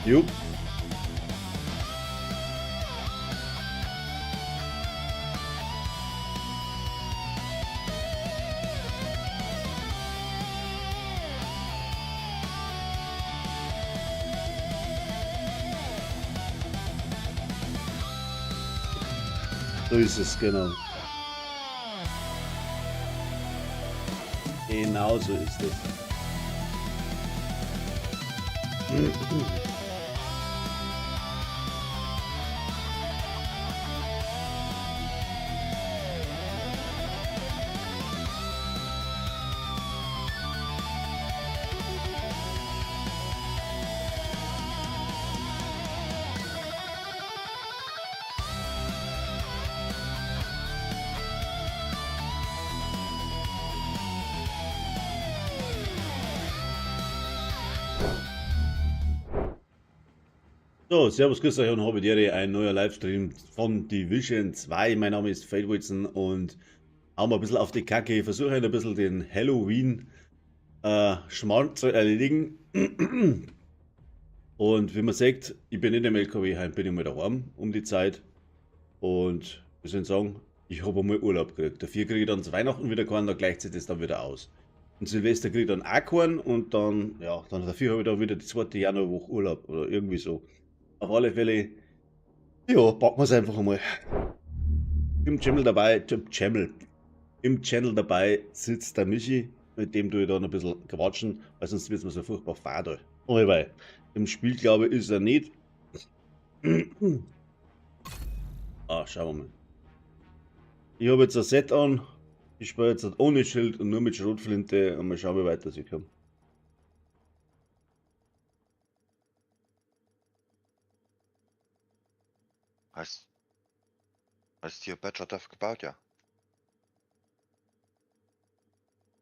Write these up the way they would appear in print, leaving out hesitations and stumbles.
Jupp. So ist es, genau. Genau so ist es. So, servus, grüß euch und habe dir ein neuer Livestream von Division 2. Mein Name ist Fade Wilson und hau mal ein bisschen auf die Kacke. Ich versuche ein bisschen den Halloween Schmarrn zu erledigen. Und wie man sieht, ich bin nicht im LKW, heim bin ich mal daheim um die Zeit. Und wir sollen sagen, ich habe einmal Urlaub gekriegt. Dafür kriege ich dann zu Weihnachten wieder keinen, da gleicht sich das dann wieder aus. Und Silvester kriege ich dann auch keinen und dann, ja, dann dafür habe ich dann wieder die zweite Januarwoche Urlaub oder irgendwie so. Auf alle Fälle, ja, packen wir's einfach einmal. Im Channel dabei, im Channel, im Channel dabei sitzt der Michi, mit dem tue ich dann ein bisschen quatschen, weil sonst wird's mir so furchtbar fad. Weil im Spiel, glaube ich, ist er nicht. Ah, schauen wir mal. Ich habe jetzt ein Set an. Ich spiele jetzt ohne Schild und nur mit Schrotflinte und mal schauen, wie weit das ich komme. Hast hier Badger Duff gebaut, ja?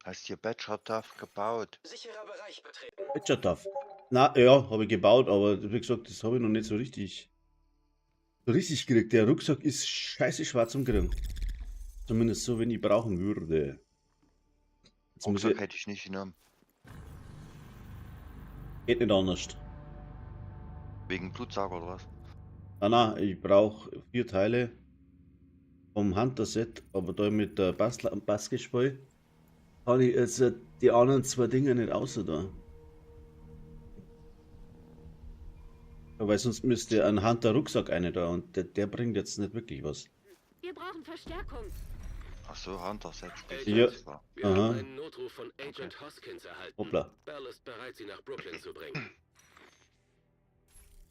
Hast hier Badger Duff gebaut? Sicherer Bereich betreten. Badger Duff. Na ja, habe ich gebaut, aber wie gesagt, das habe ich noch nicht so richtig gekriegt. Der Rucksack ist scheiße schwer zum Kriegen. Zumindest so, wenn ich brauchen würde. Jetzt muss Rucksack ich hätte ich nicht genommen. Geht nicht anders. Wegen Blutsauger oder was? Ah, nein, ich brauch 4 Teile vom Hunter-Set, aber da mit der Bastler und Basketball kann ich jetzt die anderen 2 Dinge nicht außer da. Ja, weil sonst müsste ein Hunter-Rucksack eine da und der bringt jetzt nicht wirklich was. Wir brauchen Verstärkung. Ach so, Hunter-Set spricht Ja. jetzt da. Wir Aha. haben einen Notruf von Agent Hoskins erhalten. Hoppla. Bell ist bereit, sie nach Brooklyn zu bringen.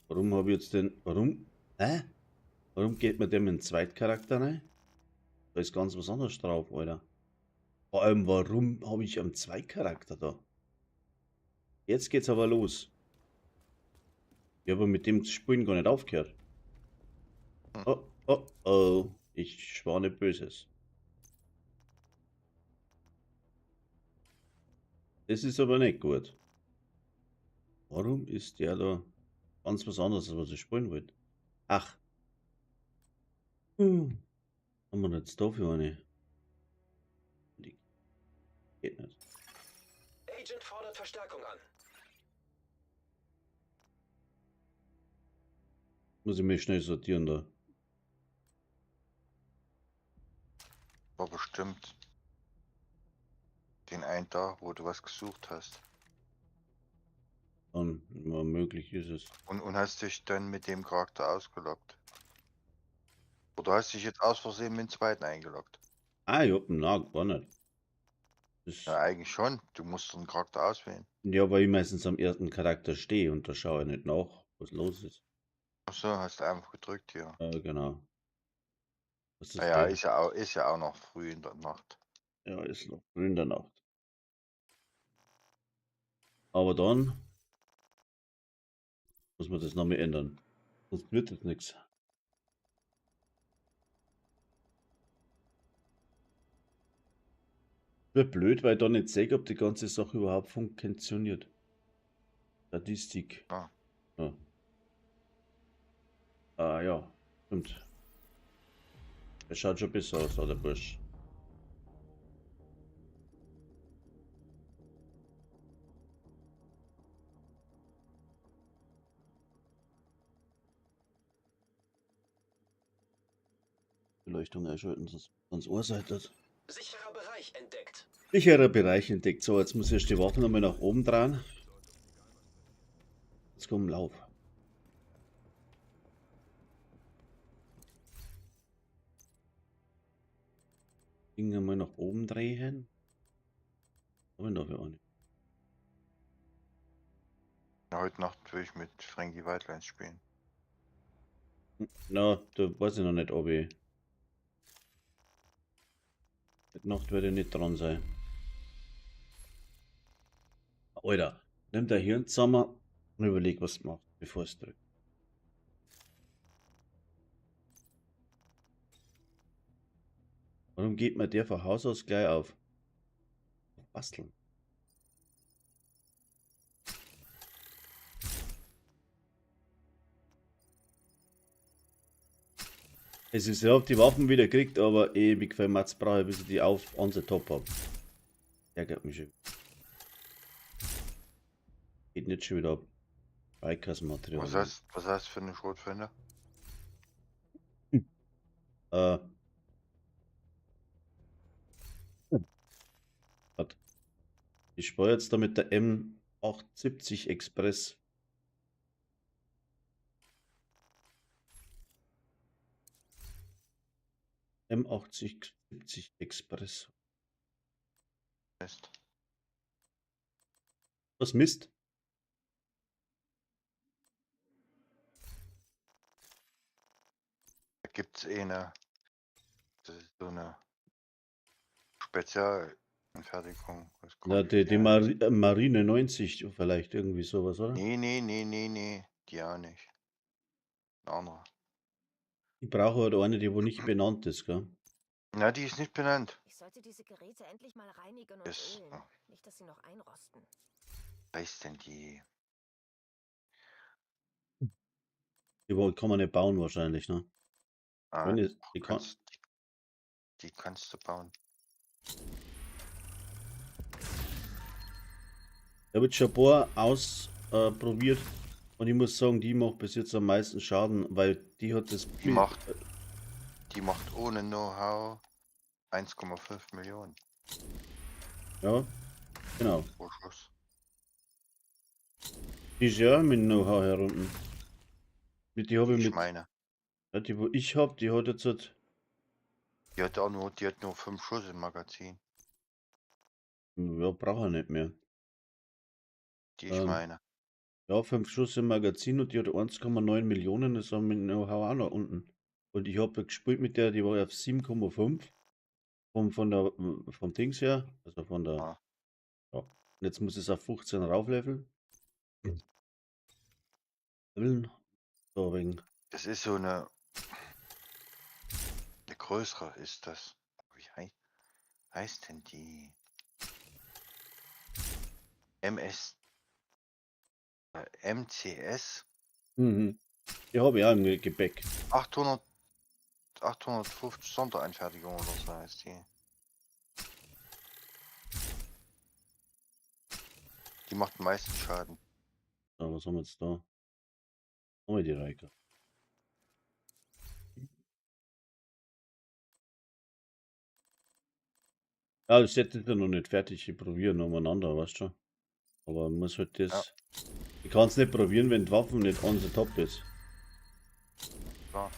Warum habe ich jetzt den. Warum? Hä? Warum geht man dem einen Zweitcharakter rein? Da ist ganz was anderes drauf, Alter. Vor allem, warum habe ich einen Zweitcharakter da? Jetzt geht's aber los. Ich habe mit dem Spielen gar nicht aufgehört. Oh, oh, oh. Ich schwane Böses. Das ist aber nicht gut. Warum ist der da ganz was anderes, als was ich spielen wollte? Ach. Haben wir jetzt dafür eine? Die geht nicht. Agent fordert Verstärkung an. Muss ich mich schnell sortieren da. War bestimmt den einen Tag, wo du was gesucht hast. Dann, ja, möglich ist es. Und hast dich dann mit dem Charakter ausgelockt? Oder hast dich jetzt aus Versehen mit dem zweiten eingeloggt? Ah, ja, na, gar nicht. Das Ja, eigentlich schon. Du musst den Charakter auswählen. Ja, weil ich meistens am ersten Charakter stehe und da schaue ich nicht nach, was los ist. Ach so, hast du einfach gedrückt hier. Ja, genau. Was ist Naja, der? ist ja auch noch früh in der Nacht. Ja, ist noch früh in der Nacht. Aber dann muss man das nochmal ändern. Sonst wird das nix. Wird blöd, weil ich da nicht sehe, ob die ganze Sache überhaupt funktioniert. Statistik. Ah. Ja. Ah ja, stimmt. Es schaut schon besser aus, der Bursch. Beleuchtung einschalten, sonst das. Sicherer Bereich entdeckt. Sicherer Bereich entdeckt. So, jetzt muss ich erst die Waffen nochmal nach oben dran. Jetzt komm, lauf. Ding einmal nach oben drehen. Aber dafür auch nicht. Ja, heute Nacht will ich mit Frankie Wildlands spielen. Na, da weiß ich noch nicht, ob ich. Heute Nacht werde ich nicht dran sein. Alter, nimm dein Hirn zusammen und überleg, was du machst, bevor es drückt. Warum geht mir der von Haus aus gleich auf? Basteln. Es ist ja, ob die Waffen wieder kriegt, aber ewig viel Mats brauche ich, bis ich die auf on the top hab. Ärgert mich schon. Geht nicht schon wieder ab. Bikers-Material. Was heißt für eine Schrotflinte? Äh. Warte. Ich spare jetzt da mit der M870 Express. M8070 Express. Mist. Was Mist? Da gibt's eh eine. Das ist so eine Spezialanfertigung. Was Na, kommt die die Marine 90 vielleicht irgendwie sowas, oder? Nee, nee, nee, nee, nee. Die auch nicht. Eine andere. Ich brauche halt eine, die wo nicht benannt ist, gell? Na, die ist nicht benannt. Ich sollte diese Geräte endlich mal reinigen und Ist- ölen. Nicht, dass sie noch einrosten. Was ist denn die? Die kann man nicht bauen wahrscheinlich, ne? Ah, Wenn ich, die kann, kannst, die kannst du bauen. Ich habe jetzt schon ein paar ausprobiert und ich muss sagen, die macht bis jetzt am meisten Schaden, weil die hat das. Die macht ohne Know-how 1,5 Millionen Ja, genau. pro Schuss. Die ist ja mit Know-how herunten. Mit die habe ich Ich mit. meine, Ja, die, wo ich habe, die hat jetzt. Halt, die hat nur 5 Schuss im Magazin. ja, brauche ich nicht mehr. Die ich meine. Ja, 5 Schuss im Magazin und die hat 1,9 Millionen, das haben wir mit Know-how auch noch unten. Und ich habe gespielt mit der, die war auf 7,5 vom Dings her, also von der. Ah. Ja. Und jetzt muss es auf 15 raufleveln. Leveln. So, wegen. Das ist so eine größere ist das. Wie heißt denn die? MS, MCS Die habe ich auch im Gepäck. 850 Sonderanfertigung oder so heißt die. Die macht am meisten Schaden. So, was haben wir jetzt da? Haben wir die Reika. Ja, das Set ist ja noch nicht fertig. Ich probiere noch umeinander, weißt du schon. Aber man muss halt das. Ja. Ich kann es nicht probieren, wenn die Waffen nicht on the top ist. Klar.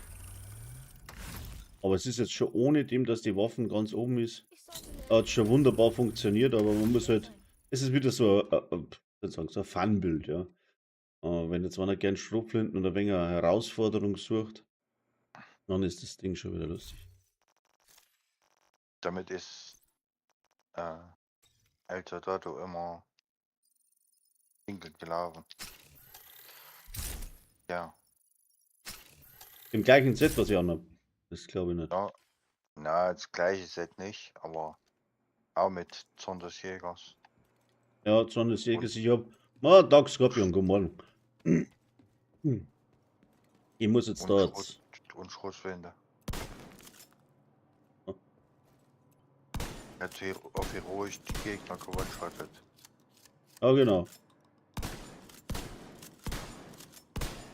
Aber es ist jetzt schon ohne dem, dass die Waffen ganz oben ist, Ich sollte mir hat schon wunderbar funktioniert, aber man muss halt. Es ist wieder so, ein, so ein Fun-Bild, ja. Wenn jetzt einer gern Schrotflinten oder wenn er eine Herausforderung sucht, dann ist das Ding schon wieder lustig. Damit ist El Soldado immer Single gelaufen. Ja, Im gleichen Set, was ich anhab. Das glaube ich nicht. ja. Na, das gleiche Set nicht, aber auch mit Zorn des Jägers. Ja, Zorn des Jägers, ich hab. Ma, Tag Skorpion, guten Morgen. Ich muss jetzt Und, da Schrot, jetzt. und Schrotflinte. Oh. Er hat auf heroisch die Gegner gewone-shottet. Ja, genau.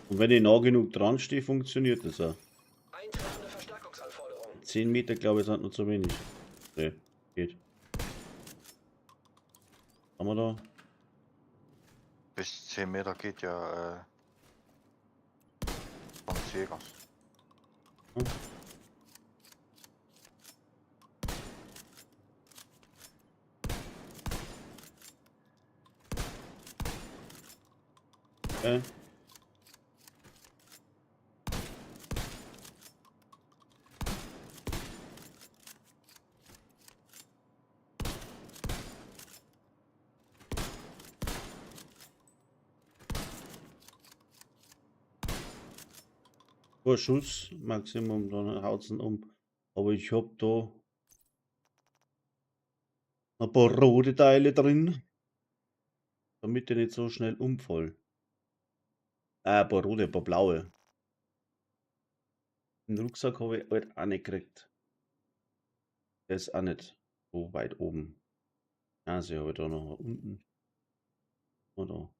Und wenn ich nah genug dran stehe, funktioniert das auch. Eintreffende Verstärkungsanforderung. 10 Meter, glaube ich, sind noch zu wenig. Ne, geht. Haben wir da? Bis 10 Meter geht ja von Jägers. Hm. Okay. Ein Schuss Maximum, dann haut's ihn um. Aber ich hab da ein paar rote Teile drin, damit die nicht so schnell umfallen. Ah, ein paar rote, ein paar blaue. Den Rucksack habe ich halt auch nicht gekriegt. Der ist auch nicht so weit oben. Also habe ich da noch unten. Oder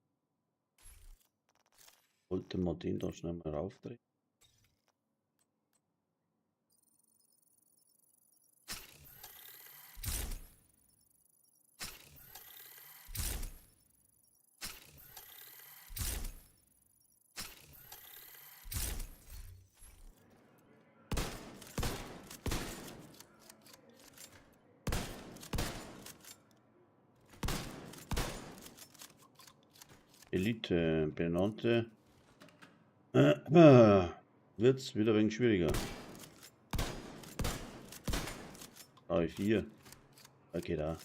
wollte man den da schnell mal raufdrehen? Elite, benannte. Wird's wieder ein wenig schwieriger. 3, 4. Okay, da.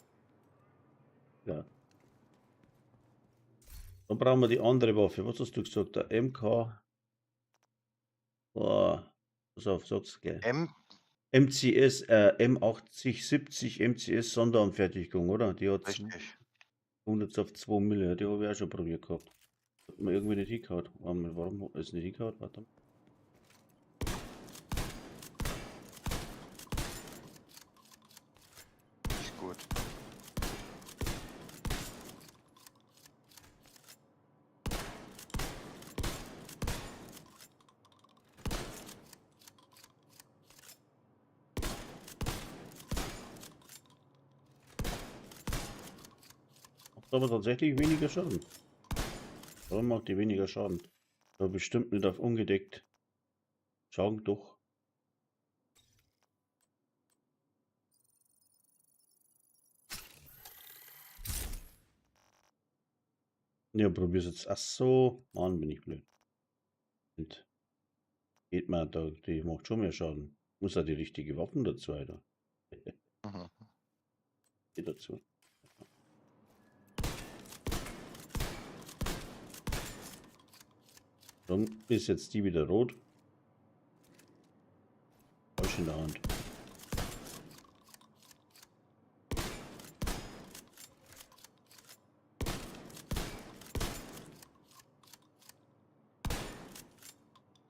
Ja. Dann brauchen wir die andere Waffe. Was hast du gesagt? Der MK. Boah. Pass auf, sag's gleich. M? MCS, M8070 MCS Sonderanfertigung, oder? Die hat Richtig. 100 auf 2 Mille, die habe ich auch schon probiert gehabt. Hat mir irgendwie nicht hingehauen. Warum hat es nicht hingehauen? Warte mal. Ist gut. Macht aber tatsächlich weniger Schaden. Warum macht die weniger Schaden? Aber bestimmt nicht auf ungedeckt. Schauen doch. Ja, probier's jetzt. Ach so, Mann, bin ich blöd. Und geht mal, da, die macht schon mehr Schaden. Muss ja die richtige Waffen dazu, Alter. Geht dazu. Dann ist jetzt die wieder rot. Falsch in der Hand.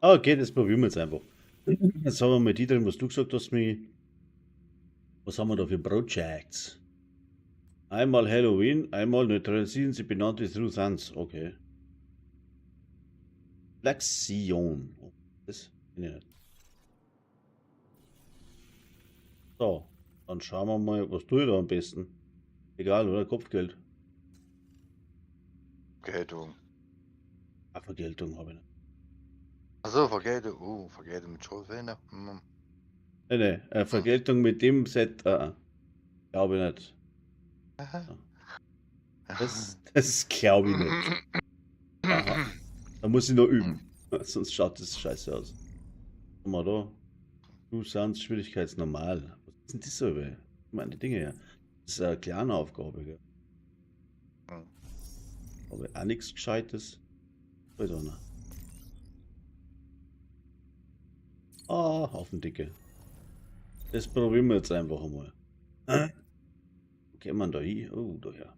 Ah, okay, das probieren wir jetzt einfach. Jetzt haben wir mal die drin, was du gesagt hast, mi. Was haben wir da für Projects? Einmal Halloween, einmal neutralisieren sie benannte True Sons. Okay. Flexion. Das kenn ich nicht. So, dann schauen wir mal, was tue ich da am besten. Egal, oder? Kopfgeld. Vergeltung. Ah, Vergeltung habe ich nicht. Achso, Vergeltung. Vergeltung mit Schrotflinte. Hm. Nee, nee, Vergeltung mit dem Set, glaube ich nicht. Aha. Das glaube ich nicht. Aha. Da muss ich noch üben. Sonst schaut das scheiße aus. Guck mal da. Du sagst Schwierigkeitsnormal. Was ist denn das so? Ich meine, die Dinge ja. Das ist eine kleine Aufgabe, gell? Aber auch nichts Gescheites. Alter. Ah, Haufen Dicke. Das probieren wir jetzt einfach einmal. Wo geht man da hin? Oh, da her.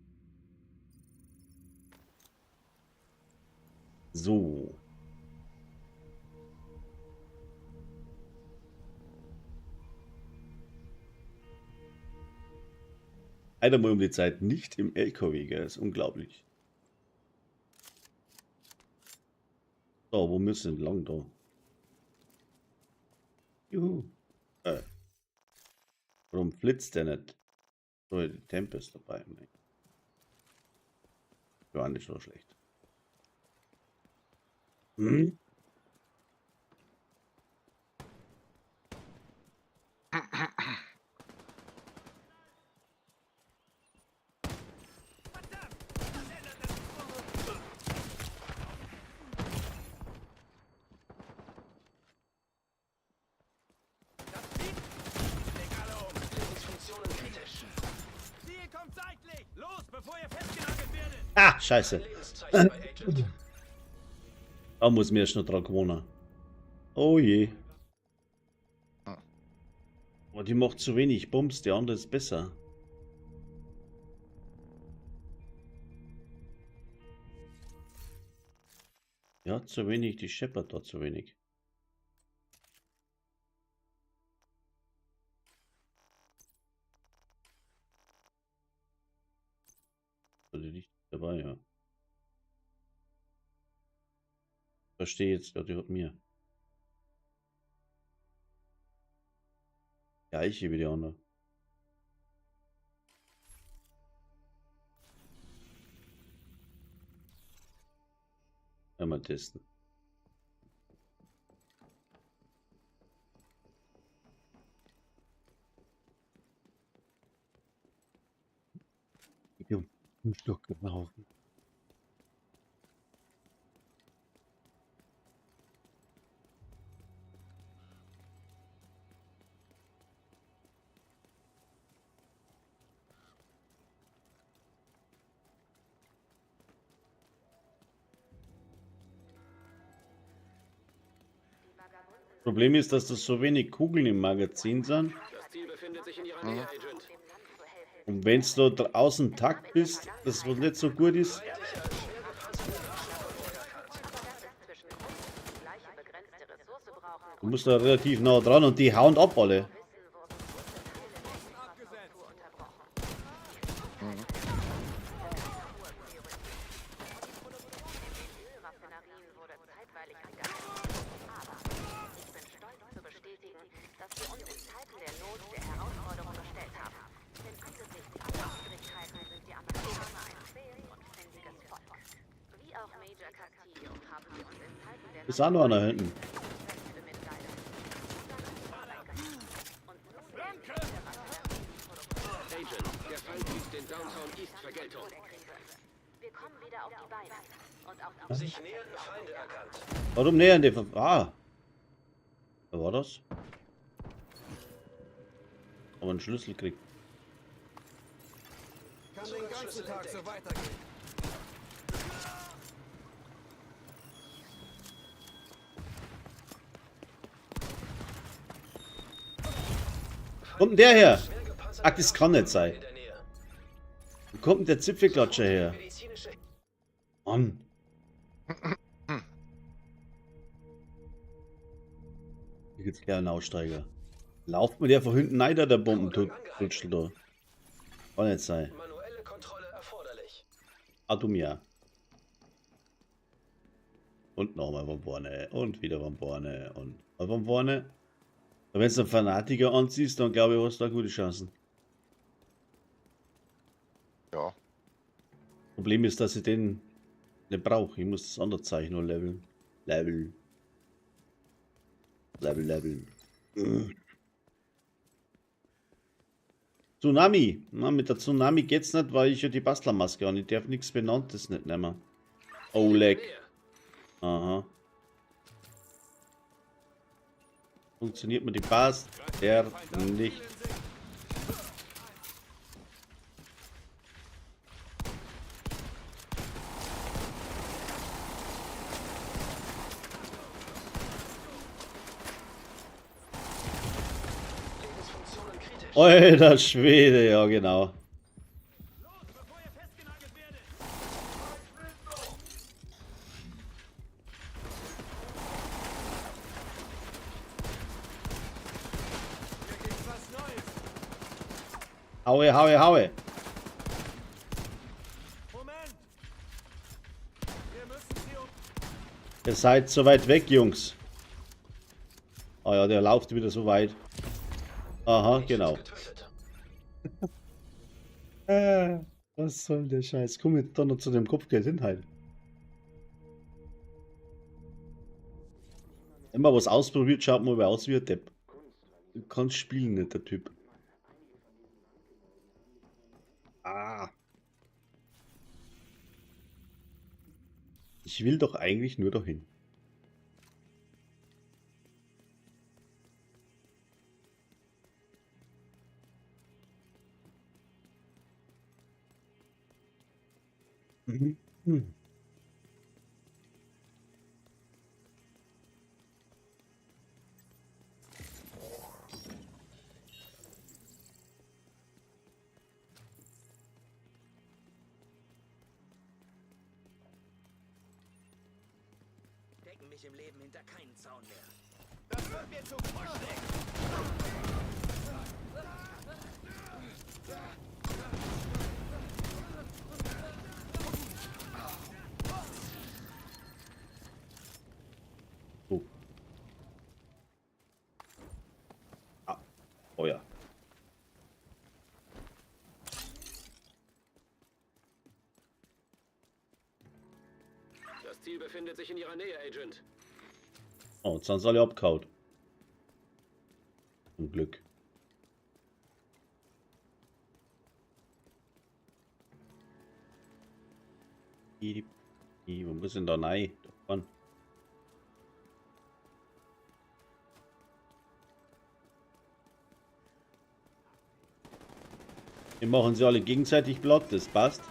So. Einer mal um die Zeit nicht im LKW, gell? Das ist unglaublich. So, wo müssen wir denn lang da? Juhu. Warum flitzt der nicht? So, die Tempest dabei. Nee. War nicht so schlecht. Hm? Lebensfunktionen kritisch. Ziel kommt seitlich! Los, bevor ihr festgenagelt werdet! Ah, scheiße. Lebenszeichen bei Agent. Da muss mir erst noch dran gewohnen. Oh je. Aber die macht zu wenig Bums, die andere ist besser. Ja, zu wenig, die scheppert da zu wenig. Also nicht dabei, ja. Verstehe jetzt, ja, die hat mir. Gleiche wie die andere. Einmal testen. Ich bin einen Schluck gebrauchen. Problem ist, dass das so wenig Kugeln im Magazin sind. Das Ziel befindet sich in Ihrer Nähe, Agent. Und wenn du da draußen Takt bist, das was nicht so gut ist, du musst da relativ nah dran und die hauen ab alle. Ist auch noch einer hinten. Agent, der Feind übt den Downtown East Vergeltung. Wir kommen wieder auf die Beine. Und auch die Sich nähernde Feinde erkannt. Warum nähern die? Ah. Wer war das? Aber einen Schlüssel kriegt. Kann den ganzen Tag so weitergehen. Kommt denn der her? Schwer gepanzerte Ach, das kann nicht sein. In der Nähe. Wo kommt denn der Zipfelklatscher her? Medizinische Mann. Hier gibt's gleich einen Aussteiger. Lauft mir der von hinten rein, der Bombentutschel da. Kann nicht sein. manuelle Kontrolle erforderlich. Ah, du mir. Und nochmal von vorne. Und wieder von vorne. Und mal von vorne. Aber wenn du einen Fanatiker anziehst, dann glaube ich, hast du da gute Chancen. Ja. Problem ist, dass ich den nicht brauche. Ich muss das andere Zeichen nur leveln. Level. Level, leveln. Tsunami. Na, mit der Tsunami geht's nicht, weil ich ja die Bastlermaske habe. Ich darf nichts Benanntes nicht nehmen. Oleg. Aha. Funktioniert mit die Bastler nicht. Lebensfunktionen kritisch. Alter Schwede, ja genau. Los, bevor ihr festgenagelt werdet! Hier gibt's was Neues. Haue, haue, haue. Moment! Wir müssen sie um... Ihr seid so weit weg, Jungs. Ah ja, der läuft wieder so weit. Aha, genau. Getötet. Was soll der Scheiß? Komm jetzt doch noch zu dem Kopfgeld hin halt. Immer was ausprobiert, schaut mal wer aus wie ein Depp. Du kannst spielen, nicht der Typ. Ah. Ich will doch eigentlich nur dahin. Mhm. Hm. Decken mich im Leben hinter keinen Zaun mehr. Das wird mir zu kuschelig. So. Ah. Oh ja. Das Ziel befindet sich in Ihrer Nähe, Agent. Oh, jetzt haben sie alle abgehauen. Zum Glück. Wo muss denn da rein? Da vorne. Wir machen sie alle gegenseitig platt, das passt.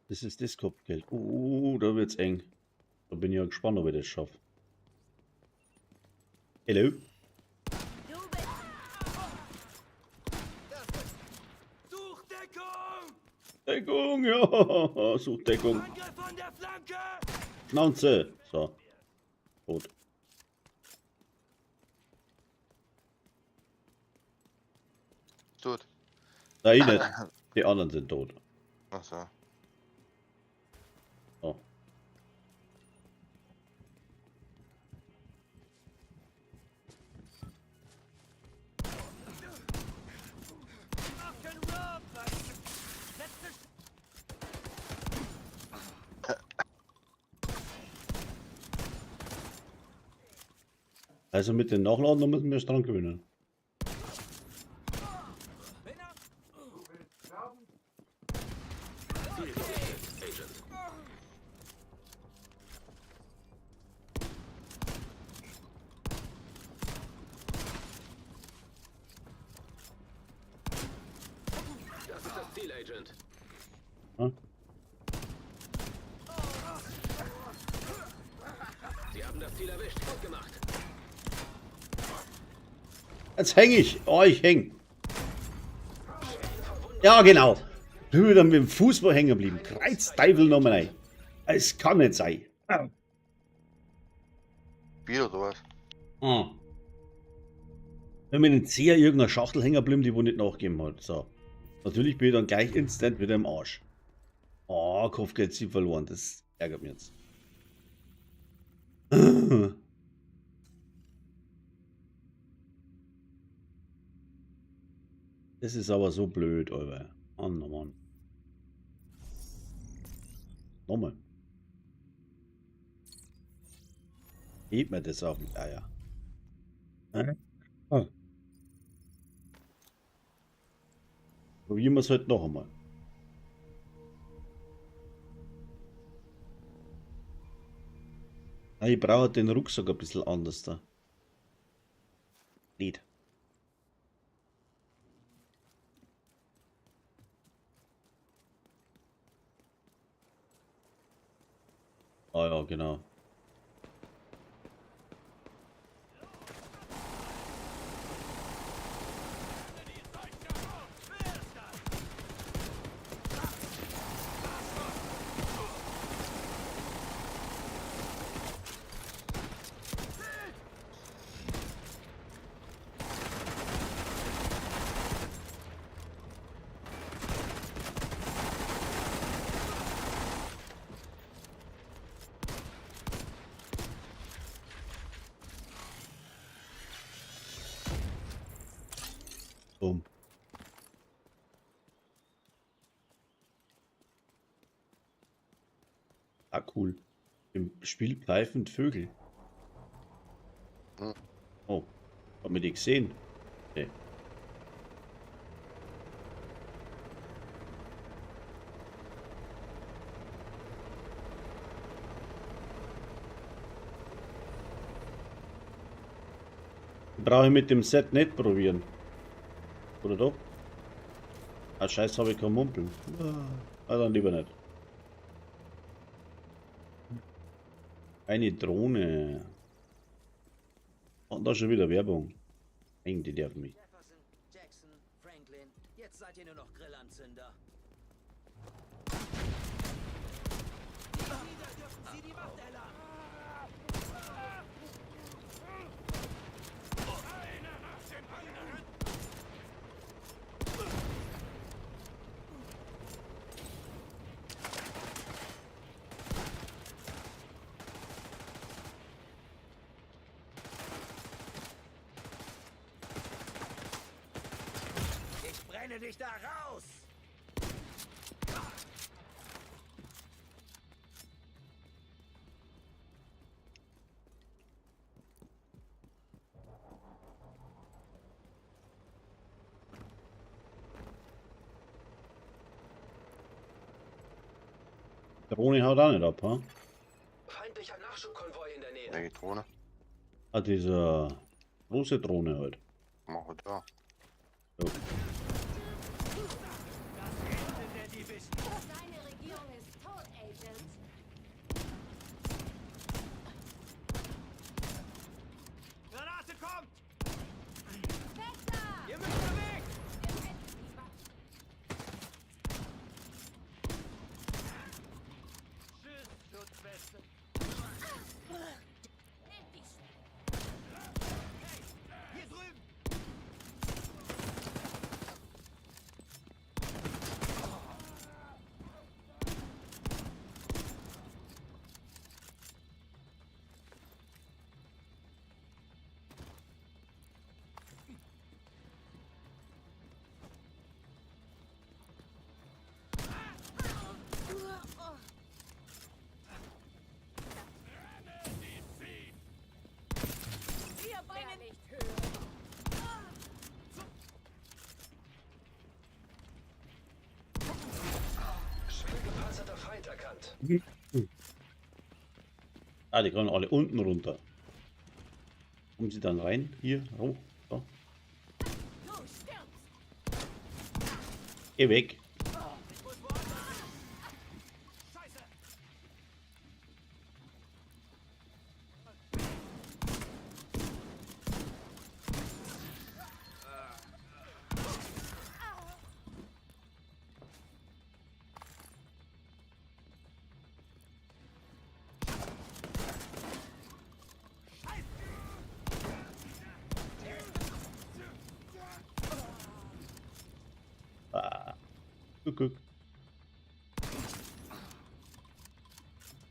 Das ist das Kopfgeld. Oh, da wird's eng. Da bin ich ja gespannt, ob ich das schaffe. Hello. Such Deckung! Deckung, ja. Such Deckung. Angriff von der Flanke! Schnauze. So. Tot. Tot. Nein, nicht. Die anderen sind tot. Achso. So. Also mit den Nachladen, da müssen wir uns dran gewöhnen. Ziel gesichtet, Agent. Das ist das Ziel, Agent. Hm? Sie haben das Ziel erwischt. Gut gemacht. Jetzt häng ich. Oh, ich häng. Ja, genau. Bin wieder mit dem Fußball hängen geblieben. Kreuzteufel nochmal rein. Es kann nicht sein. Spiel oder was? Ah. Wenn mir den Zeher irgendeiner Schachtel hängen geblieben, die wo nicht nachgeben hat. So. Natürlich bin ich dann gleich instant wieder im Arsch. Oh, Kopfgeld sie verloren. Das ärgert mich jetzt. Das ist aber so blöd, Alter. Mann, oh Mann. Nochmal. Hebt mir das auf die Eier. Ah. Probieren wir es halt noch einmal. Ah, ich brauche den Rucksack ein bisschen anders da. Nicht. Ah ja, genau. Ah, cool. Im Spiel pfeifen Vögel. Hm. Oh, hat man die gesehen? Nee. Brauche ich mit dem Set nicht probieren. Oder doch? Ah, scheiße, habe ich kein Mumpeln. Ah, dann lieber nicht. Eine Drohne. Und da schon wieder Werbung. Die nerven mich. Jefferson, Jackson, Franklin, jetzt seid ihr nur noch Grillanzünder. Nie wieder dürfen sie die Macht erlangen. Ich brenne dich da raus! Drohne haut auch nicht ab, ha? Feindlicher Nachschubkonvoi in der Nähe. Welche Drohne? Ah, diese große Drohne halt. Mach wir da. So. Deine Regierung ist tot, Agent. Granate kommt! Weg da! Ihr müsst da weg! Wir finden die Waffe. Tschüss, Schutzweste. Nimm die Hey, hier drüben! Wir bringen nicht hören. Schwer gepanzerter Feind erkannt. Ah, die kommen alle unten runter. Kommen sie dann rein? Hier, hoch, da. Du stirbst! Geh weg. Ich muss woanders hin. Scheiße! Ah. Guck, guck.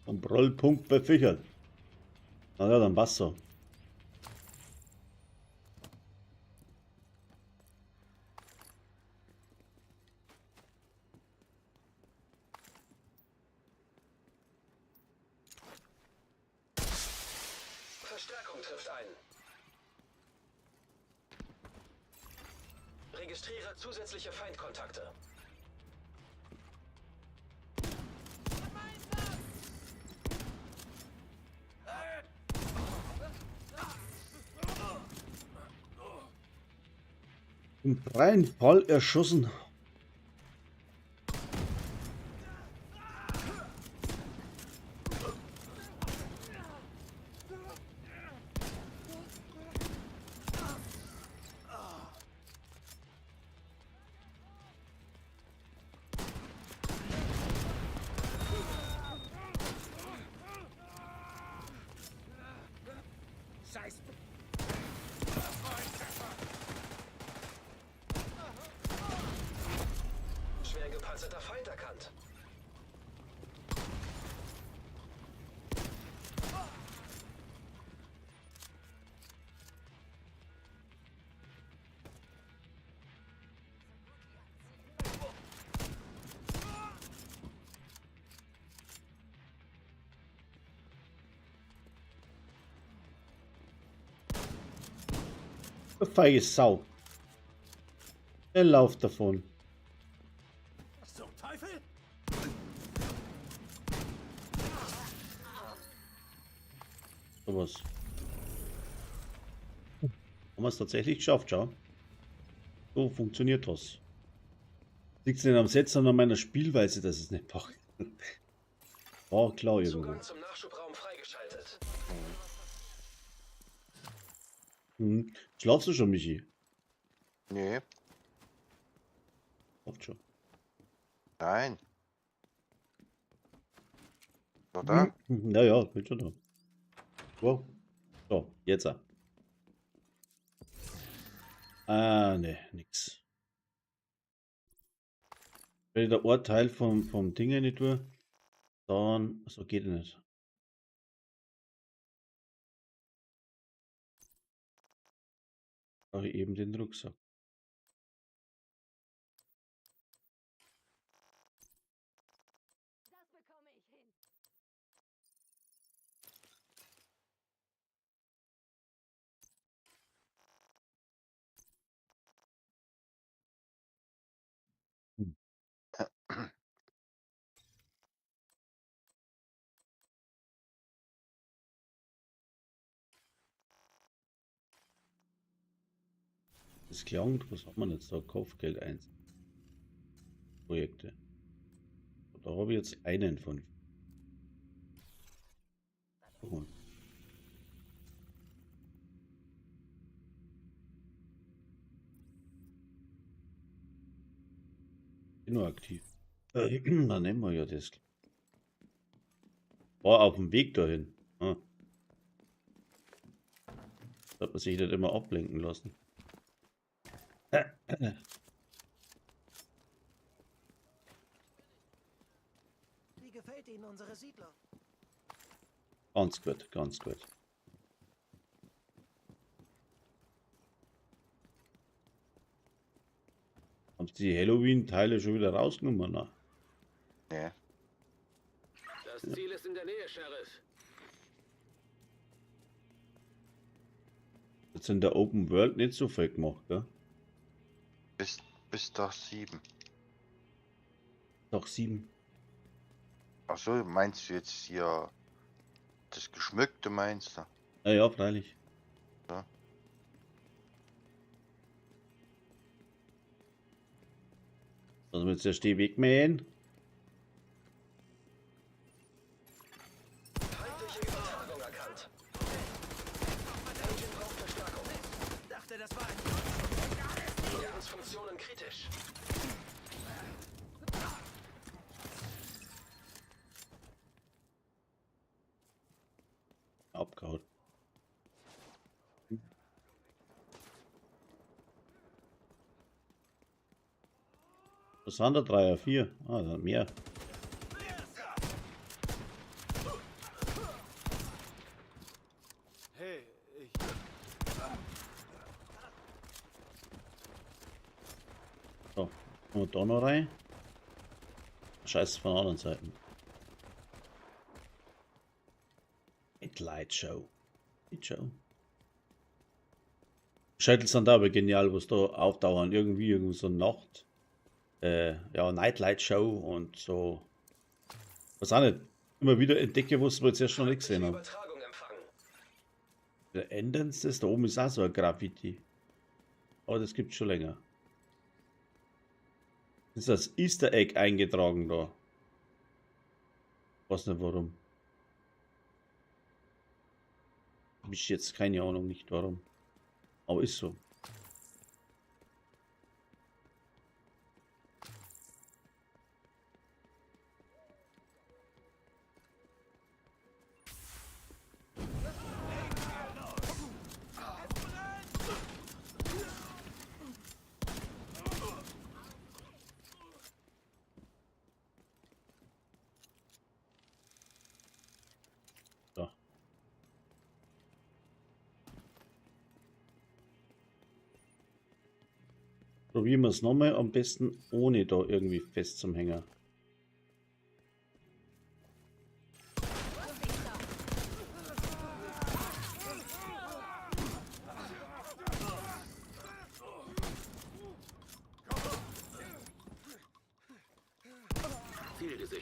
Kontrollpunkt bei Fichern. Na ja, dann Wasser. Verstärkung trifft ein. Registriere zusätzliche Feindkontakte. Im freien Fall erschossen. Scheiß. Du feige Sau. Er lauft davon. Was zum Teufel? Sowas. Haben wir es tatsächlich geschafft, schau. So funktioniert das. Liegt es nicht am Set, sondern an meiner Spielweise, dass es nicht macht. War klar irgendwo. Zugang zum Nachschubraum freigeschaltet. Hm. Schlafst du schon, Michi? Nee, Schlaft schon. nein. Oder? Ja, ja, bin schon da. Wow. So, jetzt. Auch. Ah, ne, nix. Wenn ich der Ort Teil vom Ding nicht tue, dann. So geht nicht. Brauche ich eben den Rucksack. Das bekomme ich hin. Das klang, was hat man jetzt da? Kopfgeld 1. Projekte. Da habe ich jetzt einen von. Guck mal. Bin nur aktiv. Dann nehmen wir ja das. War auf dem Weg dahin. Ah. Sollte man sich nicht immer ablenken lassen. Wie gefällt Ihnen unsere Siedlung? Ganz gut, ganz gut. Haben sie die Halloween-Teile schon wieder rausgenommen? Na? Nee. Das Ziel ist in der Nähe, Sheriff. Jetzt in der Open World nicht so viel gemacht, gell? Bis Tag 7. Tag 7. Ach so, meinst du jetzt hier das Geschmückte, meinst du? Ja, ja, freilich. Ja. Also jetzt erst die wegmähen. Feindliche Übertragung erkannt. Engine braucht Verstärkung. Dachte, das war ein Lebensfunktionen kritisch. Abgehauen. Was sind da? 3, 4? Ah, da sind mehr. Hey, ich. So, kommen wir da noch rein. Scheiße, von der anderen Seite. Light Show. Light Show. Shuttles sind da aber genial, was da auftauchen. Irgendwie, irgendwie so Nacht. Ja, Nightlight Show und so. Was auch nicht. Immer wieder entdecke, was wir jetzt erst noch nicht gesehen haben. Übertragung empfangen. Der Endens ist da oben ist auch so ein Graffiti. Aber das gibt's schon länger. Ist das Easter Egg eingetragen da? Weiß nicht warum. Hab ich jetzt keine Ahnung, nicht warum. Aber ist so. So. Probieren wir es nochmal, am besten ohne da irgendwie fest zum Hänger.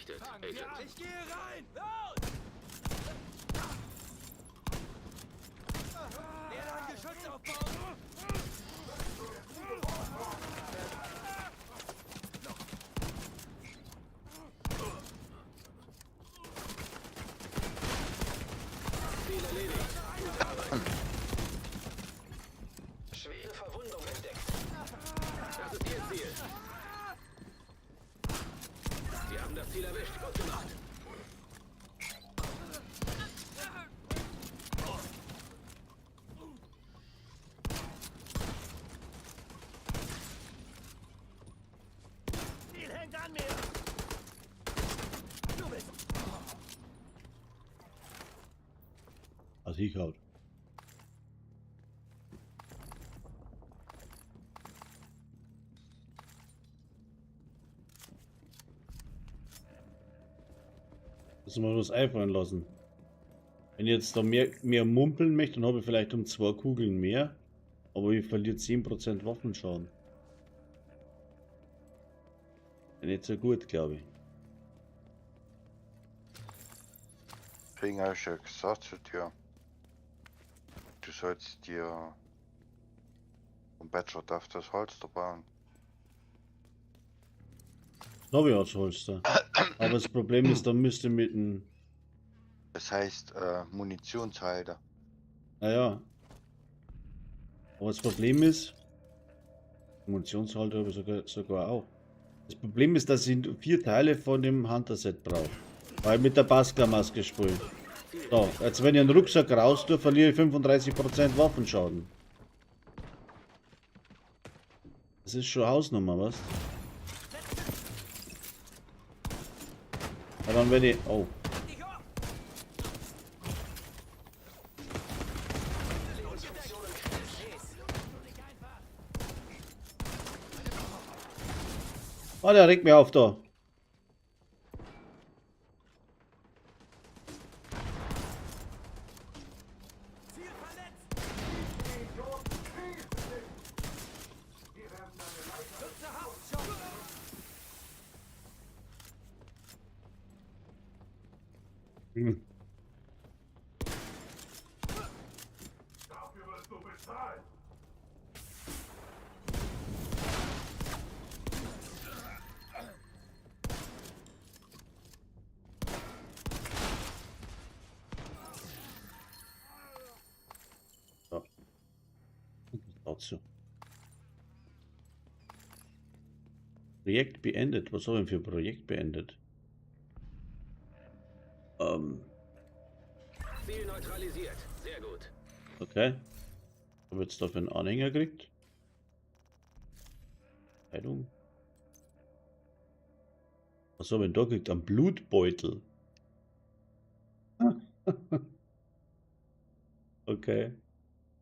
gesichtet, Agent. Ich gehe rein! Los! Werde ein Geschütz aufbauen! Ziel erledigt. Gute Arbeit. Schwere Verwundung entdeckt. Das ist Ihr Ziel. Sie haben das Ziel erwischt. Gut gemacht. Ziel hängt an mir! Du bist Also ich halt. Das muss man was einfallen lassen. Wenn ich jetzt da mehr mumpeln möchte, dann habe ich vielleicht um 2 Kugeln mehr. Aber ich verliere 10% Waffenschaden. Nicht so gut, glaube ich. Deswegen habe ich ja gesagt zu dir, du sollst dir vom Bachelor Death das Holster bauen. Das habe ich als Holster. Aber das Problem ist, da müsste mit dem. Das heißt Munitionshalter. Naja. Aber das Problem ist, Munitionshalter habe ich sogar auch. Das Problem ist, dass ich 4 Teile von dem Hunter-Set brauche. Weil ich mit der Beskar-Maske spiele. So, jetzt wenn ich einen Rucksack raus tue, verliere ich 35% Waffenschaden. Das ist schon Hausnummer, was? Ja, dann werde ich... Oh. Oh, der regt mich auf da. Hm. So. Dazu. Projekt beendet. Was soll denn für ein Projekt beendet? Ziel neutralisiert. Sehr gut. Okay. Hab jetzt dafür einen Anhänger gekriegt. Heilung. Was haben wir denn da gekriegt? Ein Blutbeutel. Okay.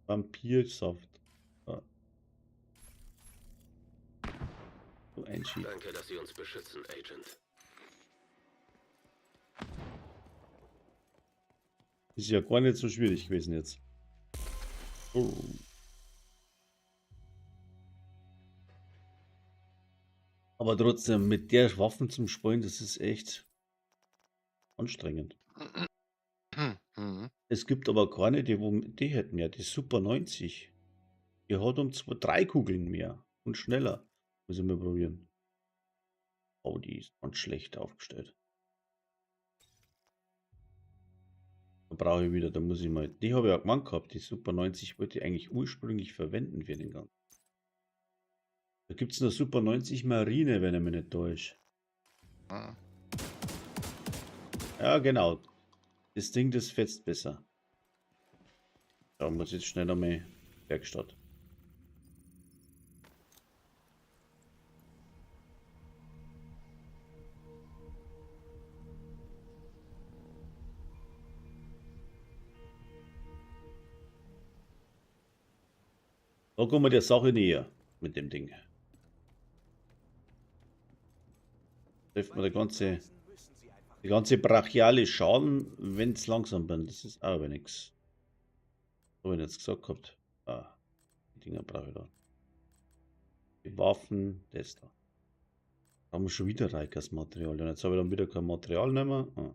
Vampirsaft. Ah. So ein Sheet. Danke, dass Sie uns beschützen, Agent. Ist ja gar nicht so schwierig gewesen jetzt. Oh. Aber trotzdem, mit der Waffen zum Spielen, das ist echt anstrengend. Mhm. Es gibt aber keine, die hätten ja die Super 90. Die hat um 2, 3 Kugeln mehr und schneller. Muss ich mal probieren. Oh, die ist ganz schlecht aufgestellt. Da brauche ich wieder, da muss ich mal. Die habe ich auch gemacht gehabt. Die Super 90 wollte ich eigentlich ursprünglich verwenden für den ganzen. Da gibt es eine Super 90 Marine, wenn ich mich nicht täusche. Mhm. Ja, genau. Das Ding, das fetzt besser. Da muss ich jetzt schnell einmal Werkstatt. Da kommen wir der Sache näher mit dem Ding. Trifft man die ganze brachiale Schaden, wenn's langsam bin. Das ist auch aber nix. Hab ich jetzt gesagt gehabt. Ah, die Dinger brauche ich da. Die Waffen, das da. Haben wir schon wieder Rikers Material. Und jetzt habe ich dann wieder kein Material mehr. Ah.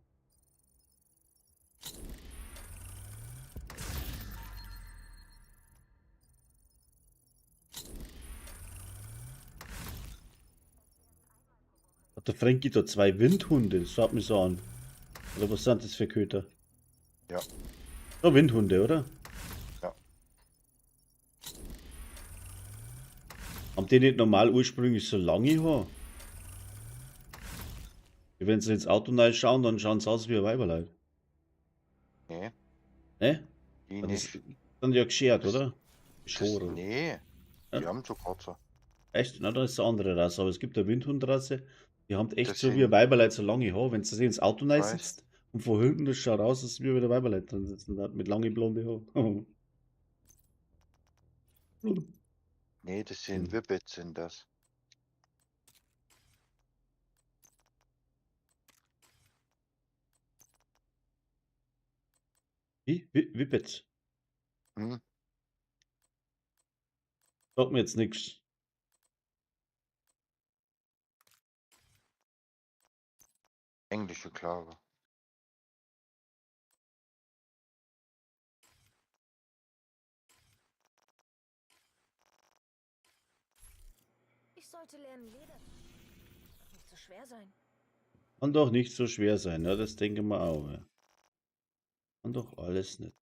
Hat der Frankie da zwei Windhunde? Das schaut mich so an. Oder was sind das für Köter? Ja. Oh, Windhunde, oder? Ja. Haben die nicht normal ursprünglich so lange Haare? Wenn sie ins Auto schauen, dann schauen sie aus wie ein Weiberleib. Nee, Ne? die Das nicht. sind ja geschert, Das- oder? Das, Geschoren. nee, Ja? die haben zu kurze. Echt? Na, da ist eine andere Rasse. Aber es gibt eine Windhundrasse, die haben echt Das so wie ein sind- Weiberleib so lange Haare. Wenn sie ins Auto rein Weiß. sitzt und von hinten, das schaut aus, als wie der Weiberleib drin sitzen hat, mit lange blonde Haaren. Nee, das sind Hm. Whippets sind das. Wie? Whippets? Hm? Sagt mir jetzt nichts. Englische Klage. Ich sollte lernen, Leder. Doch nicht so schwer sein. Kann doch nicht so schwer sein, ne? Das denke ich mir auch. Ja. Kann doch alles nicht.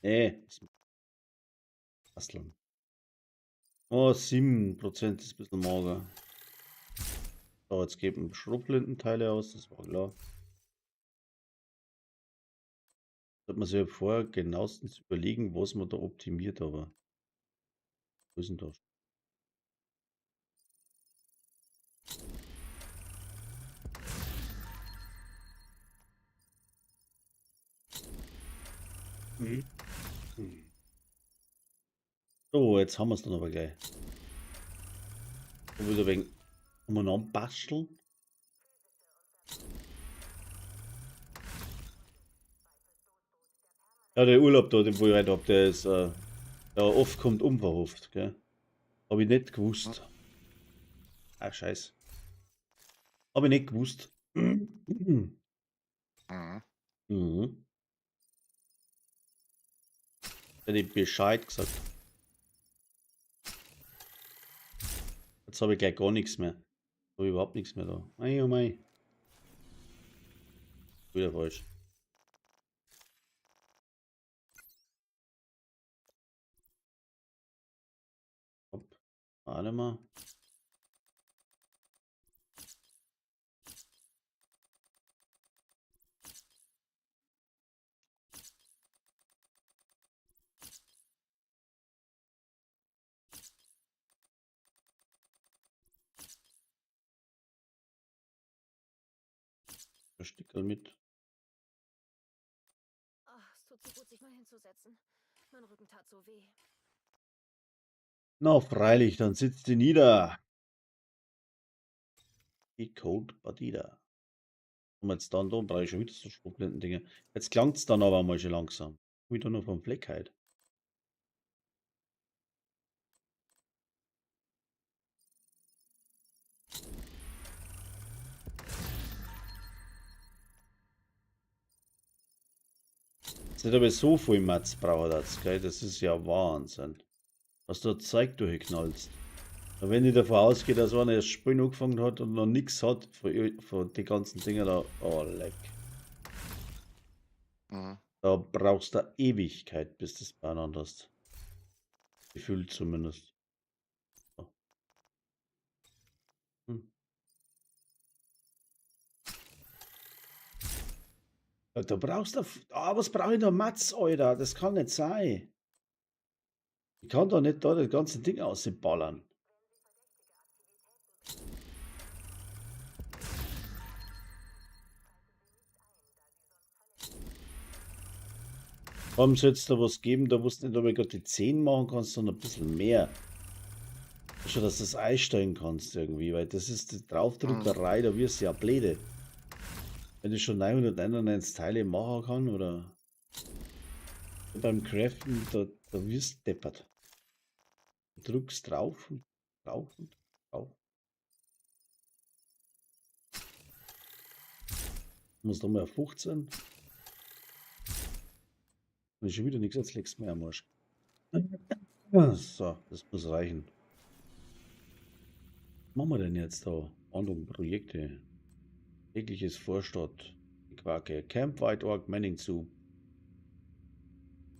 Nee, das basteln. Oh, 7% ist ein bisschen mager. So, jetzt geben Schrotflintenteile aus, das war klar. Sollte man sich ja vorher genauestens überlegen, was man da optimiert, aber wo ist denn das? Mhm. So, jetzt haben wir es dann aber gleich. Und wieder wegen umeinander basteln. Ja, der Urlaub da, den wo ich heute hab, der ist ja, oft kommt unverhofft, gell? Hab ich nicht gewusst. Ach, scheiß. Hab ich nicht gewusst. Mhm. Mhm. Hätte ich Bescheid gesagt. Jetzt habe ich gleich gar nichts mehr. Habe ich überhaupt nichts mehr da. Mei, oh mei. Wieder falsch. Hopp. Warte mal. Ein Stickerl mit. Ach, es tut so gut, sich mal hinzusetzen. Mein Rücken tat so weh. Na, freilich, dann sitzt die nieder. Die Cold Badida. Und jetzt dann da brauche ich schon wieder so Schrotflinten-Dinger. Jetzt klang's dann aber mal schon langsam. Wieder nur vom Fleck halt. Jetzt nicht aber so viel Mats braucht das, gell? Das ist ja Wahnsinn. Was du da Zeug durchknallst. Und wenn ich davon ausgehe, dass einer das Spiel angefangen hat und noch nichts hat von die ganzen Dinger da, oh leck. Mhm. Da brauchst du Ewigkeit, bis das beieinander hast. Gefühlt zumindest. So. Hm. Ja, da brauchst du. Ah, was brauche ich da Mats, Alter? Das kann nicht sein. Ich kann doch nicht da das ganze Ding ausballern. Warum soll es da was geben, da wo du nicht einmal gerade die 10 machen kannst, sondern ein bisschen mehr. Schon, dass du das einstellen kannst irgendwie, weil das ist die Draufdrückerei, da wirst du ja blöde. Wenn ich schon 999 Teile machen kann, oder? Beim Craften, da wirst du deppert. Du drückst drauf und drauf und drauf. Muss da mal auf 15. Wenn ich schon wieder nichts, jetzt legst du mir am Arsch. So, das muss reichen. Was machen wir denn jetzt da? Andung, Projekte. Tägliches Vorstadt. Quake. Camp White Orc Manning zu.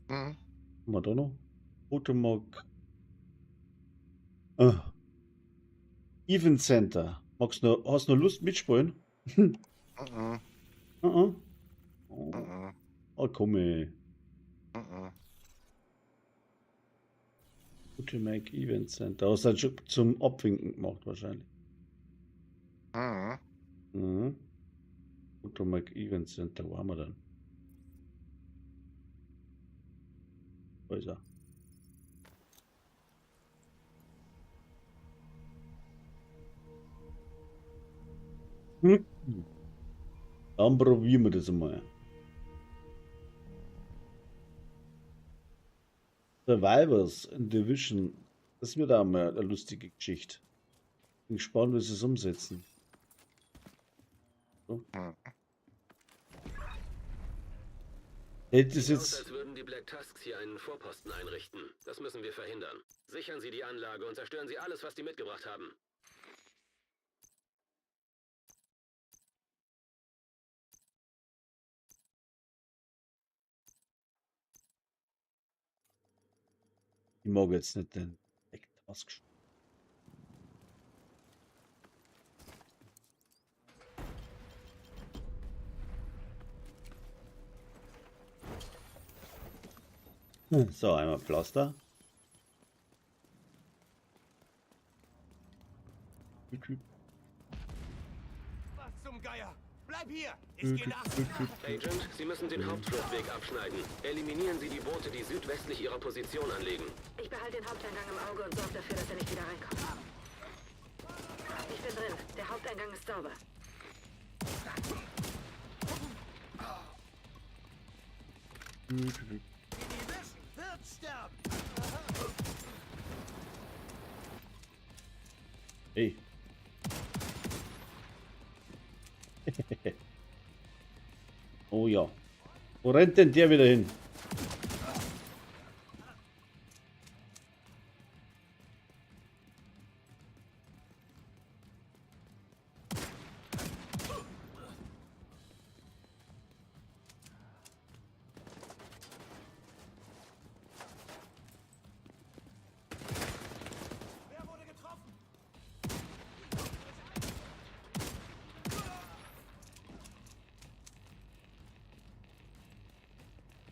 Mhm. Haben wir da noch? Potomac. Ah. Event Center. Magst du noch, hast du noch Lust mitspielen? Mhm. Uh -uh. Oh, Mhm. oh, komm ey. Mhm. Potomac Event Center. Hast du das schon zum Abwinken gemacht wahrscheinlich. Mhm. Mhm. Potomac Event Center, wo haben wir denn? Wo ist er? Hm. Dann probieren wir das mal. Survivors in Division. Das wird auch mal eine lustige Geschichte. Bin gespannt, wie sie es umsetzen. So. Hm. Hätte es Sieht aus, jetzt. als würden die Black Tusks hier einen Vorposten einrichten. Das müssen wir verhindern. Sichern Sie die Anlage und zerstören Sie alles, was die mitgebracht haben. Ich mag jetzt nicht den Black Tusk. So, einmal Pflaster. Was zum Geier? Bleib hier! Ich geh nach. Agent, Sie müssen den Hauptfluchtweg abschneiden. Eliminieren Sie die Boote, die südwestlich Ihrer Position anlegen. Ich behalte den Haupteingang im Auge und sorge dafür, dass er nicht wieder reinkommt. Ich bin drin. Der Haupteingang ist sauber. Die Division wird sterben! Hey. Oh ja. Wo rennt denn der wieder hin? Wer wurde getroffen?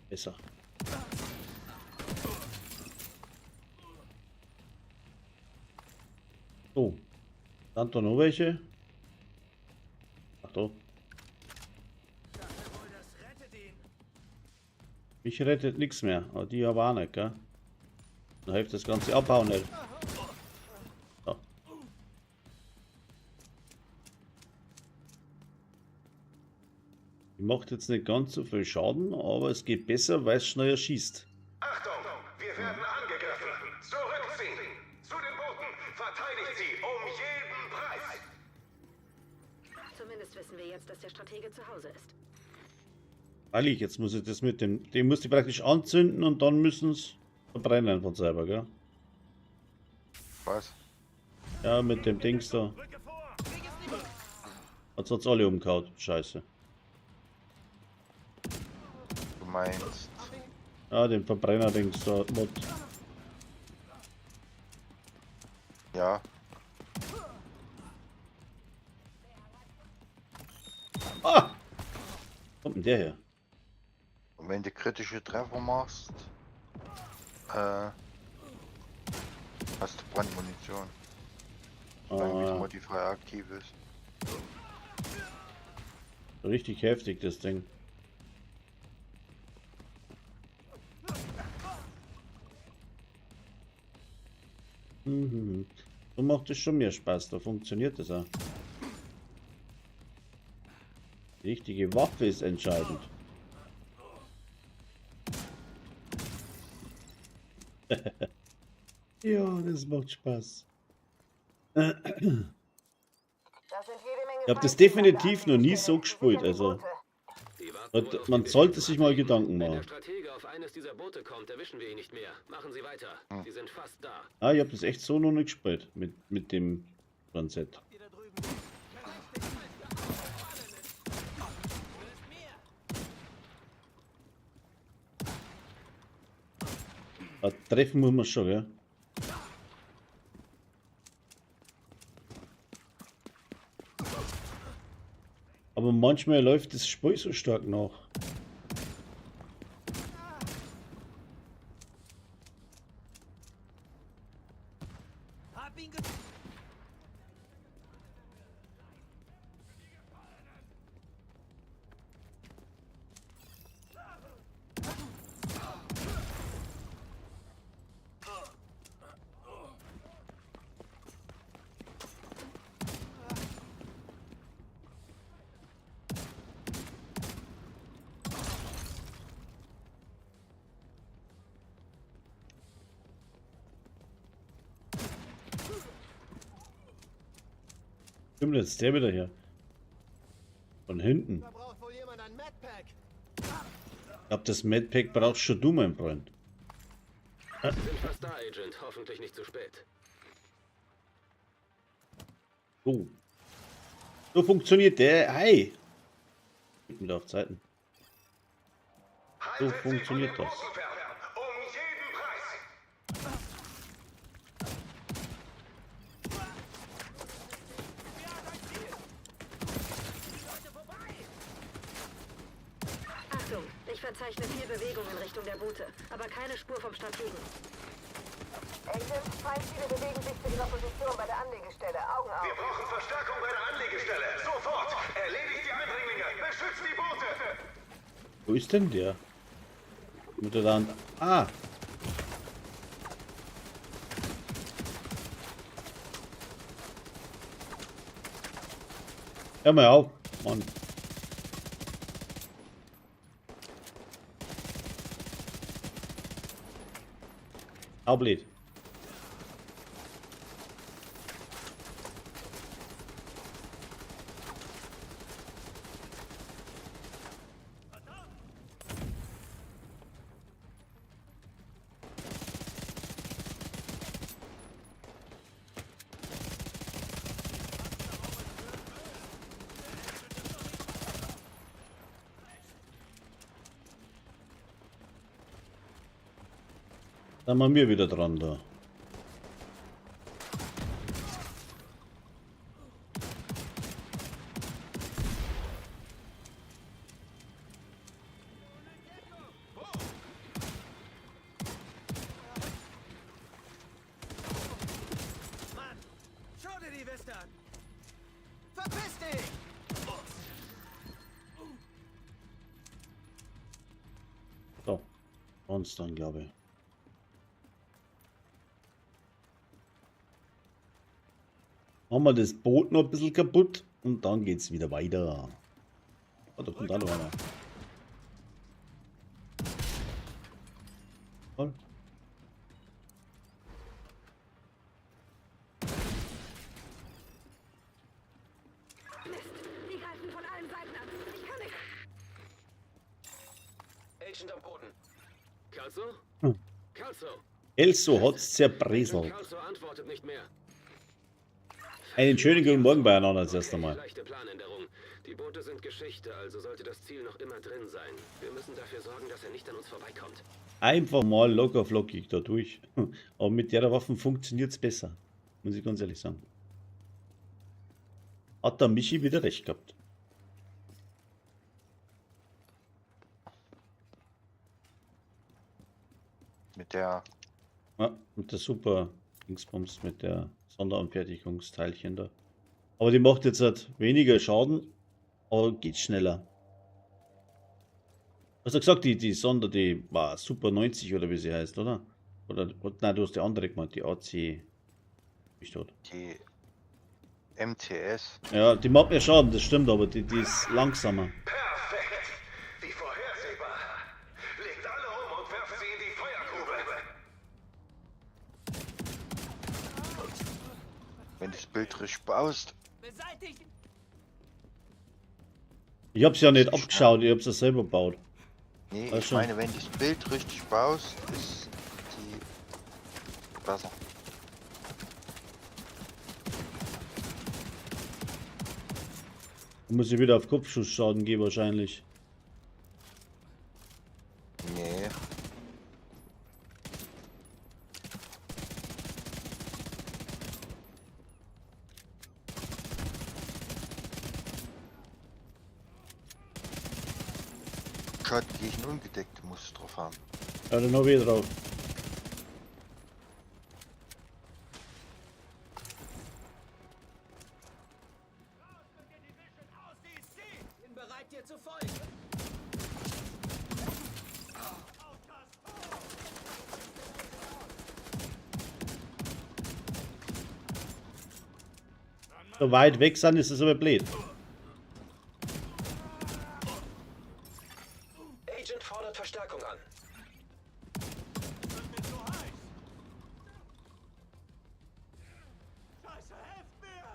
Besser. So. Dann da noch welche. Ach da. Dachte wohl, das rettet ihn. Mich rettet nichts mehr. Aber die aber auch nicht, gell? Dann hilft das ganze Abbauen nicht. So. Die macht jetzt nicht ganz so viel Schaden, aber es geht besser, weil es schneller schießt. Achtung! Wir werden angegriffen! Zurückziehen! Zu den Booten! Verteidigt sie um jeden Preis! Zumindest wissen wir jetzt, dass der Stratege zu Hause ist. Freilich, jetzt muss ich das mit dem. Den muss ich praktisch anzünden und dann müssen es verbrennen von selber, gell? Was? Ja, mit dem Dings da. Rücke vor! Krieg es nicht! Jetzt hat's alle umgehauen. Scheiße. Du meinst. Ja, den Verbrenner-Dings da. Mod. Ja. Ah! Kommt denn der her? Und wenn du kritische Treffer machst, äh, hast du Brandmunition. Solange wie der Ah, Modifier aktiv ist. richtig heftig, das Ding. Mhm. So macht es schon mehr Spaß, da funktioniert das auch. Die richtige Waffe ist entscheidend. Ja, das macht Spaß. Da sind jede Menge Ich habe das Feindlinge an der definitiv noch nie so Anlegestelle. gespielt, Sichert die also Boote. Sie warten wohl auf man die sollte sich mal Gedanken. Gedanken Wenn der machen. Stratege auf eines dieser Boote kommt, erwischen wir ihn nicht mehr. Machen Sie weiter. Sie sind fast da. Ah, ich habe das echt so noch nicht gespielt mit dem Transit. Ihr da drüben. Gerechtigkeit für alle Gefallenen. Löst mir. Ah, treffen muss man schon, gell? Aber manchmal läuft das Spiel so stark nach. Hab ihn ge... Stimmt, jetzt der wieder her. Von hinten. Da braucht wohl jemand ein Medpack. Ich glaube, das Medpack brauchst schon du, mein Freund. Sie sind fast da, Agent. Hoffentlich nicht zu spät. So. So funktioniert der. Hey! Geht mir auf Zeiten. Haltet So funktioniert sie von den das. Booten fern. Um jeden Preis. Achtung, ich verzeichne viel Bewegung in Richtung der Boote, aber keine Spur vom Strategen. Agent, Feindziele bewegen sich zu ihrer Position bei der Anlegestelle. Augen Wir auf. brauchen Verstärkung bei der Anlegestelle. Sofort! Erledigt die Eindringlinge! Beschützt die Boote! Wo ist denn der? Mit der Hand. Ah! Hör mal auf, Mann. Blöd. Dann waren wir wieder dran da. Mann! Schau dir die Weste an! Verpiss dich! So. Uns dann, glaube ich. Machen wir das Boot noch ein bisschen kaputt und dann geht's wieder weiter. Oh, da kommt auch noch einer. Toll. Mist, die greifen von allen Seiten an. Ich kann nicht. Agent am Boden. Kelso? Kelso! Elso hat's Agent zerbröselt. Kelso antwortet nicht mehr. Einen schönen guten Morgen beieinander als erst Okay, einmal. leichte Planänderung. Die Boote sind Geschichte, also sollte das Ziel noch immer drin sein. Wir müssen dafür sorgen, dass er nicht an uns vorbeikommt. Einfach mal locker flockig da durch. Aber mit der Waffen funktioniert's besser. Muss ich ganz ehrlich sagen. Hat der Michi wieder recht gehabt. Mit der. Ja, mit der super Dingsbums, mit der Sonderanfertigungsteilchen da. Aber die macht jetzt halt weniger Schaden, aber geht schneller. Hast du gesagt, die Sonder, die war Super 90 oder wie sie heißt, oder? Oder, nein, du hast die andere gemeint, die AC. Bin tot. Die MTS. Ja, die macht mehr Schaden, das stimmt, aber die ist langsamer. Perfekt! Wie vorhersehbar! Legt alle um und werft sie in die Feuergrube! Wenn das Bild richtig baust. Beseitigt! Ich hab's ja nicht abgeschaut, ich hab's ja selber gebaut. Nee, Weißt ich schon. meine, wenn das Bild richtig baust, ist die besser. Da muss ich wieder auf Kopfschussschaden gehen wahrscheinlich. Nee. Schaden gegen Ungedeckte musst du drauf haben. Ja, dann hab ich drauf. Bin bereit, dir zu folgen. So weit weg sind, ist es aber blöd. Agent fordert Verstärkung an. Scheiße, helft mir!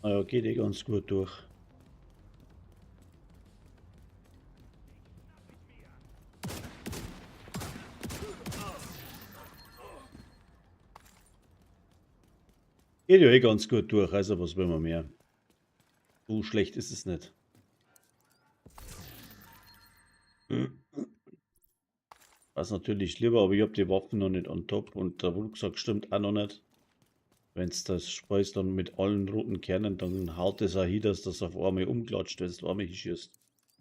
Naja, geht eh ganz gut durch. Geht ja eh ganz gut durch, also was will man mehr? So schlecht ist es nicht. Was natürlich lieber, aber ich habe die Waffen noch nicht on top und der Rucksack stimmt auch noch nicht. Wenn es das speist dann mit allen roten Kernen, dann haut es auch hin, dass das auf einmal umklatscht, wenn du einmal hinschießt.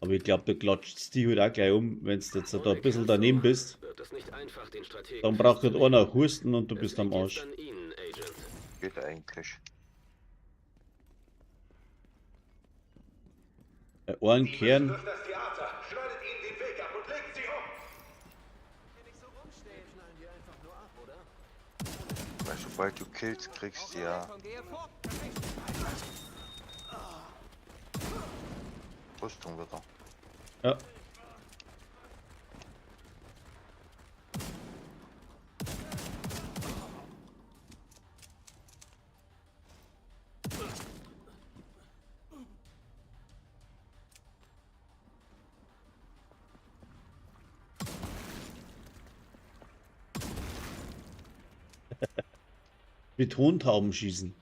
Aber ich glaube, da klatscht die halt auch gleich um, wenn du jetzt da ein bisschen daneben bist. Wird es nicht einfach, den Strategen Dann braucht halt einer husten und du Es bist am liegt jetzt Arsch. an Ihnen, Agent. Geht eigentlich. Ein Die Kern, müssen durch das Theater. Schneidet ihnen den Weg ab und legt sie um. Nicht so rumstehen. Knallen die einfach nur ab, oder? Weil sobald du killst, kriegst du ja Gehe vor. Rüstung wieder. ja. Mit Tontauben schießen.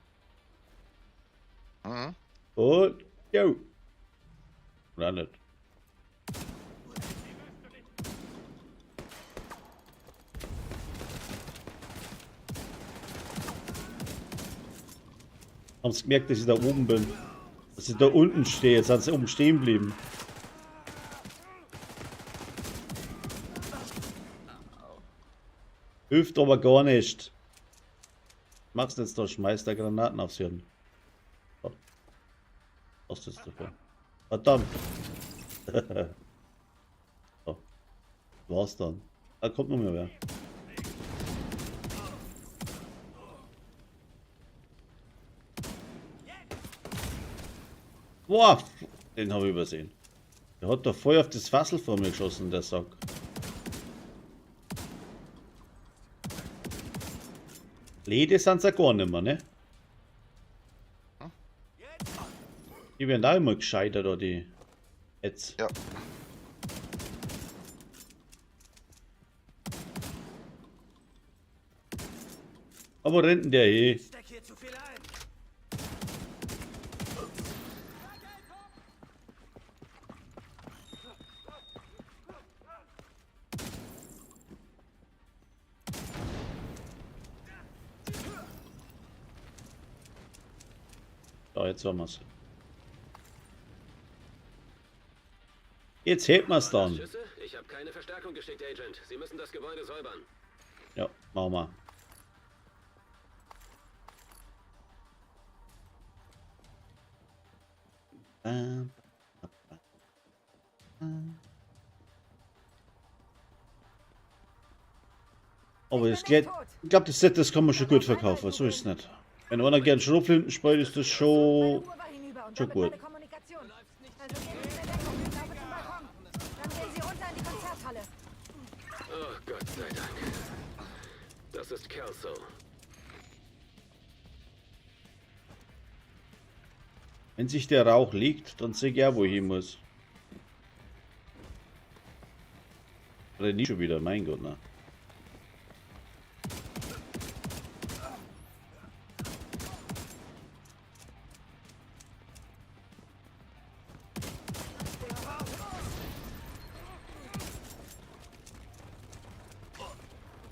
Mhm. Und go. Oder nicht. Haben sie gemerkt, dass ich da oben bin. Dass ich da unten stehe. Jetzt sind sie oben stehen geblieben. Hilft aber gar nicht. Machst jetzt da, schmeißt da Granaten auf sie. So. Was ist davon? Verdammt. So. War's dann. Da kommt noch mehr wer. Boah, den habe ich übersehen. Der hat da voll auf das Fassel vor mir geschossen, der Sack. Lede sind sie gar nicht mehr, ne? Die werden da immer gescheiter, da die Jetzt. Ja. Aber rennt denn der eh? Steck hier zu viel ein. Da, jetzt haben wir's. Jetzt hebt man's dann. Schüsse? Ich habe keine Verstärkung geschickt, Agent. Sie müssen das Gebäude säubern. Ja, machen wir. Aber das Kleid, ich glaube, das Set, das kann man schon gut verkaufen, so ist es nicht. Wenn einer gern Schrotflinten spielt, ist das schon, Meine Uhr war hinüber und schon damit gut. meine Kommunikation. Also gehen Sie in Deckung und laufe zum Balkon. Dann gehen Sie runter in die Konzerthalle. Oh, Gott sei Dank. Das ist Kelso. Wenn sich der Rauch legt, dann sehe ich auch, wo ich hin muss. Oder nicht schon wieder, mein Gott, ne?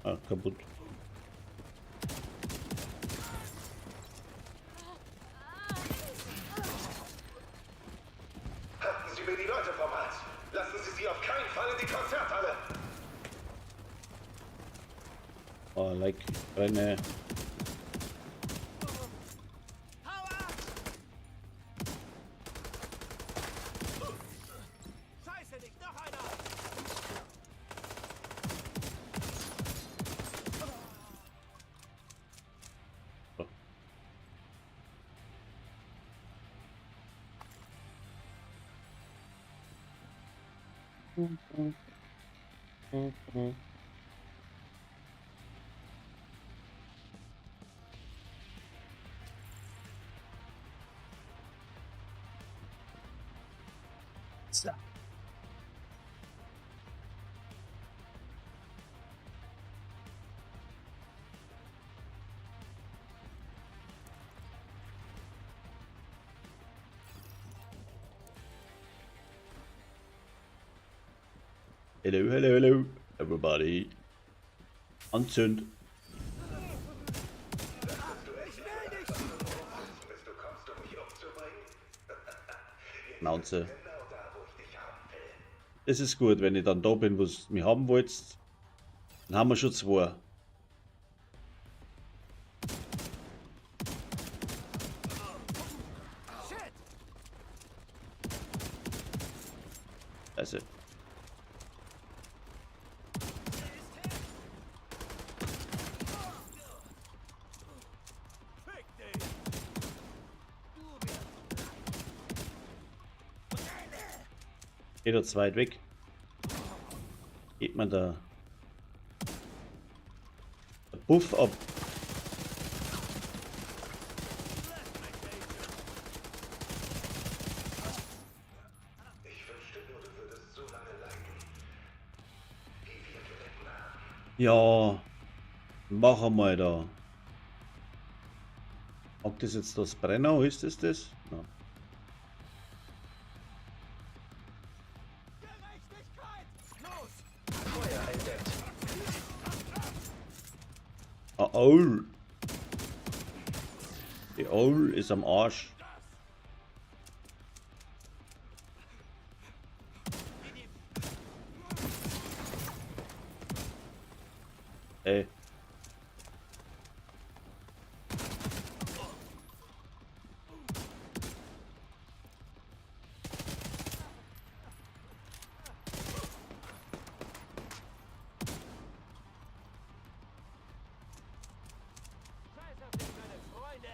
Ah, kaputt. Halten Sie mir die Leute vom Hals. Lassen Sie sie auf keinen Fall in die Konzerthalle. Oh, like, brenne. Scheiße, nicht noch einer! So. Hello, hello, hello, everybody. Anzünd. Bist du kommst, um mich umzubringen? Schnauze. Genau da, wo ich dich haben will. Das ist gut, wenn ich dann da bin, wo du mich haben wolltest. Dann haben wir schon zwei. Shit! Also. Fick dich! Du wirst Geht er zu weit weg. Geht man da. Der Buff ab. Ich wünschte nur, du würdest so lange leiden, wie wir gelitten haben. Ja. Mach einmal da. Ob das jetzt das Brenner ist, ist das? Na. Gerechtigkeit! Los! Feuer entdeckt. Ah, Aul. Die Aul ist am Arsch. Ey. Scheiß auf dich, meine Freunde!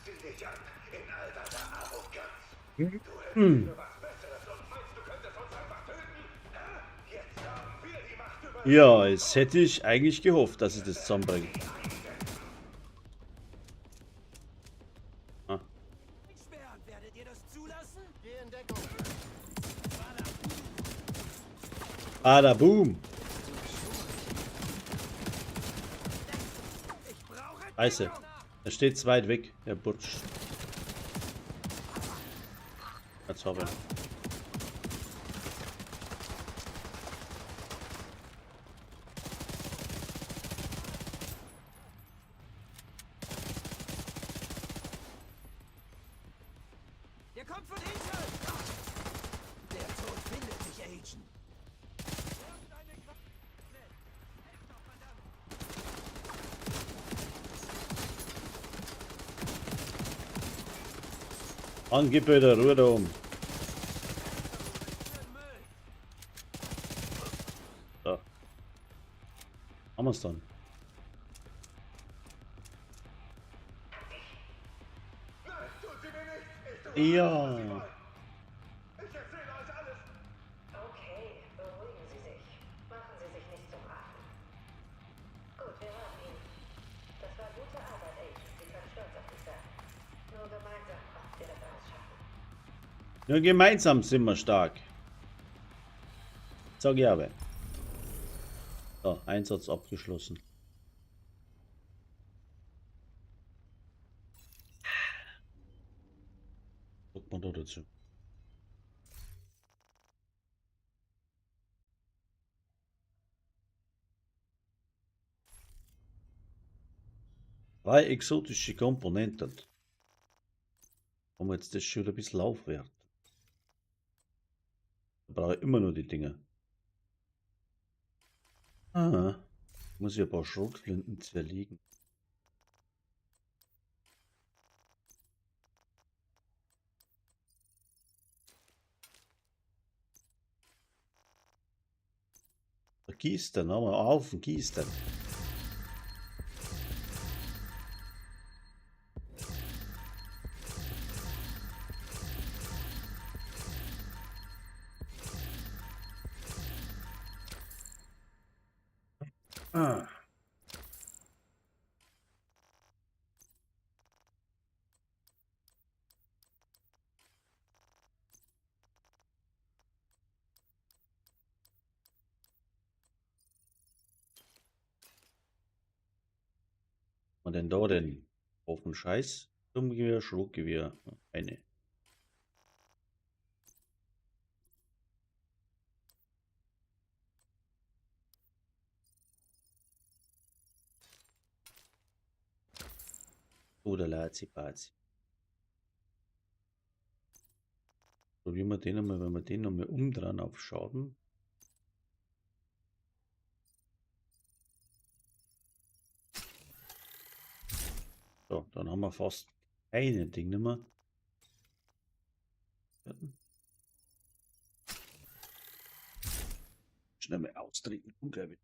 Sieh dich an, in all deiner Arroganz. Du hältst für was Besseres und meinst, du könntest uns einfach töten? Hä? Jetzt haben wir die Macht über... Ja, es hätte ich eigentlich gehofft, dass ich das zusammenbringe. Ah. Sperren, werdet ihr das zulassen? Geh in Deckung. Bada boom. Ich brauche Scheiße. Er steht zu weit weg, der Bursch. Jetzt hab ich ihn. Der kommt von hinten! Der Tod findet dich, Agent. Mann, gib wieder Ruhe da um. So. Haben wir's dann. Nein, tun Sie mir nichts! Ich tue Ja. Ich erzähle euch alles! Okay, Gute Arbeit, Agent. Sie können stolz auf dich sein. Nur gemeinsam konnten wir das alles schaffen. Nur gemeinsam sind wir stark. Sag ich aber. So, Einsatz abgeschlossen. Guckt man da dazu? Drei exotische Komponenten. Kann man jetzt das schon wieder ein bisschen aufwerten. Da brauche ich immer nur die Dinger. Ah, muss ich ein paar Schrotflinten zerlegen. Gießen, aber auf, gießen. Ah. Und denn da denn? Auf den Scheiß. Sturmgewehr, Schrotgewehr. Eine. Oder Lazi Bazi. Probieren wir den einmal, wenn wir den nochmal umdrehen auf Schaden. So, dann haben wir fast keine Dinge mehr. Schnell mal austreten, unglaublich.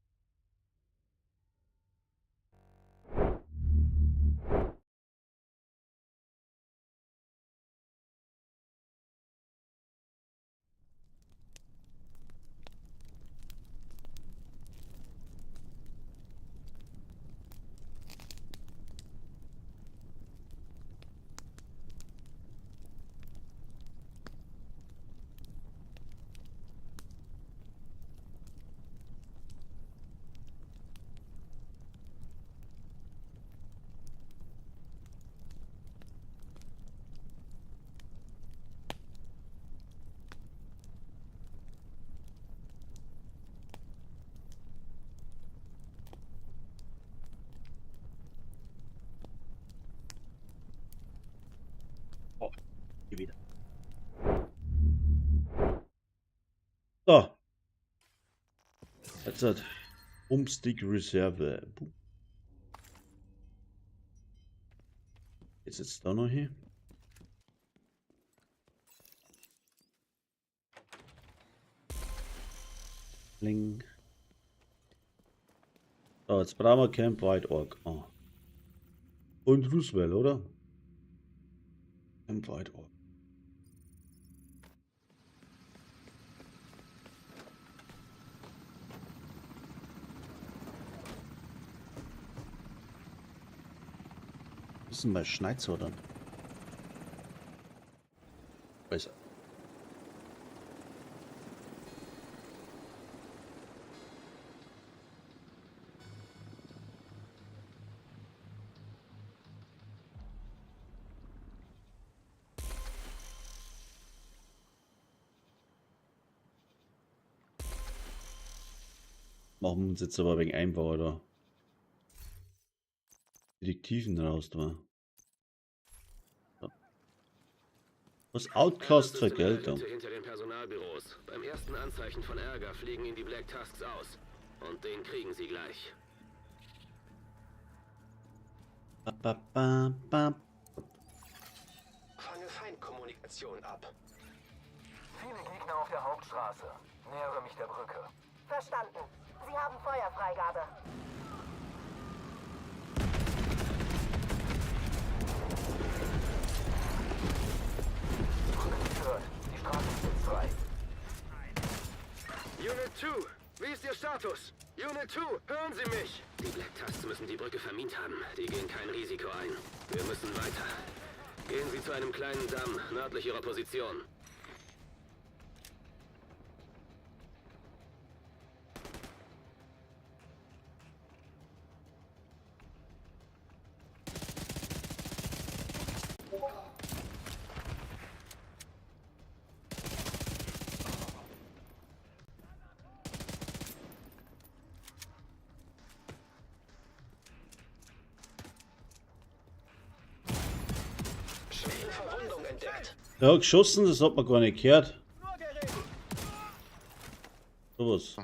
Oh, hier wieder. So. Jetzt hat Umstieg Reserve. Ist jetzt da noch hier? Bling. So, jetzt brauchen wir Camp White Orc. Oh. Und Roosevelt, oder? Camp White Orc. Ist denn bei Schneizer dann? Weiß. Machen wir uns jetzt aber wegen einfacher da. Detektiven raus da. So. Was Outcast Alles ist in einer Vergeltung. Hütte hinter den Personalbüros. Beim ersten Anzeichen von Ärger fliegen ihnen die Black Tusks aus. Und den kriegen sie gleich. Ba, ba, ba, ba. Fange Feindkommunikation ab. Viele Gegner auf der Hauptstraße. Nähere mich der Brücke. Verstanden. Sie haben Feuerfreigabe. Brücke zerstört. Die Straße ist jetzt frei. Unit 2, Wie ist Ihr Status? Unit 2, hören Sie mich! Die Black Tusks müssen die Brücke vermint haben. Die gehen kein Risiko ein. Wir müssen weiter. Gehen Sie zu einem kleinen Damm nördlich Ihrer Position. Schwere Verwundung entdeckt. Ja, geschossen, das hat man gar nicht gehört. Sowas.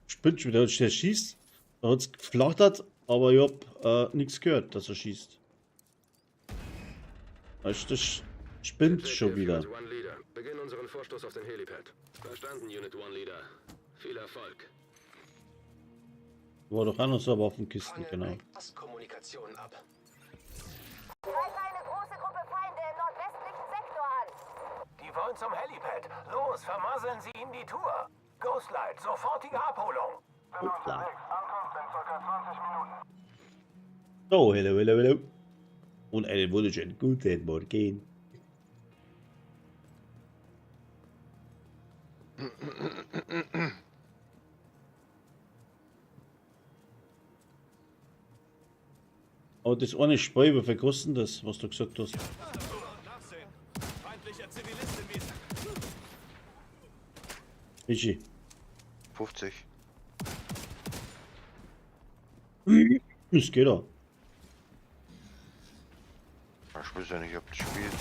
Spinnt schon wieder, der schießt. Da hat's geflattert, aber ich hab nichts gehört, dass er schießt. Weißt du, das spinnt schon wieder. Unit 1 Leader. Beginn unseren Vorstoß auf den Helipad. Verstanden, Unit 1 Leader. Viel Erfolg. War doch auch noch so Waffenkisten, Fange genau. Black Tusk Kommunikation ab. Greife eine große Gruppe Feinde im nordwestlichen Sektor an. Die wollen zum Helipad. Los, vermasseln Sie ihnen die Tour. Ghostlight, sofortige Abholung. Hoppla. So, hello, hello, hello. Und einen wunderschönen guten Morgen. Aber das eine Spiel, wie viel kostet das, was du gesagt hast? Nachsehen. Feindlicher Zivilist im Visier. Michi. 50. Das geht auch. Ich weiß ja nicht, ob du spielst.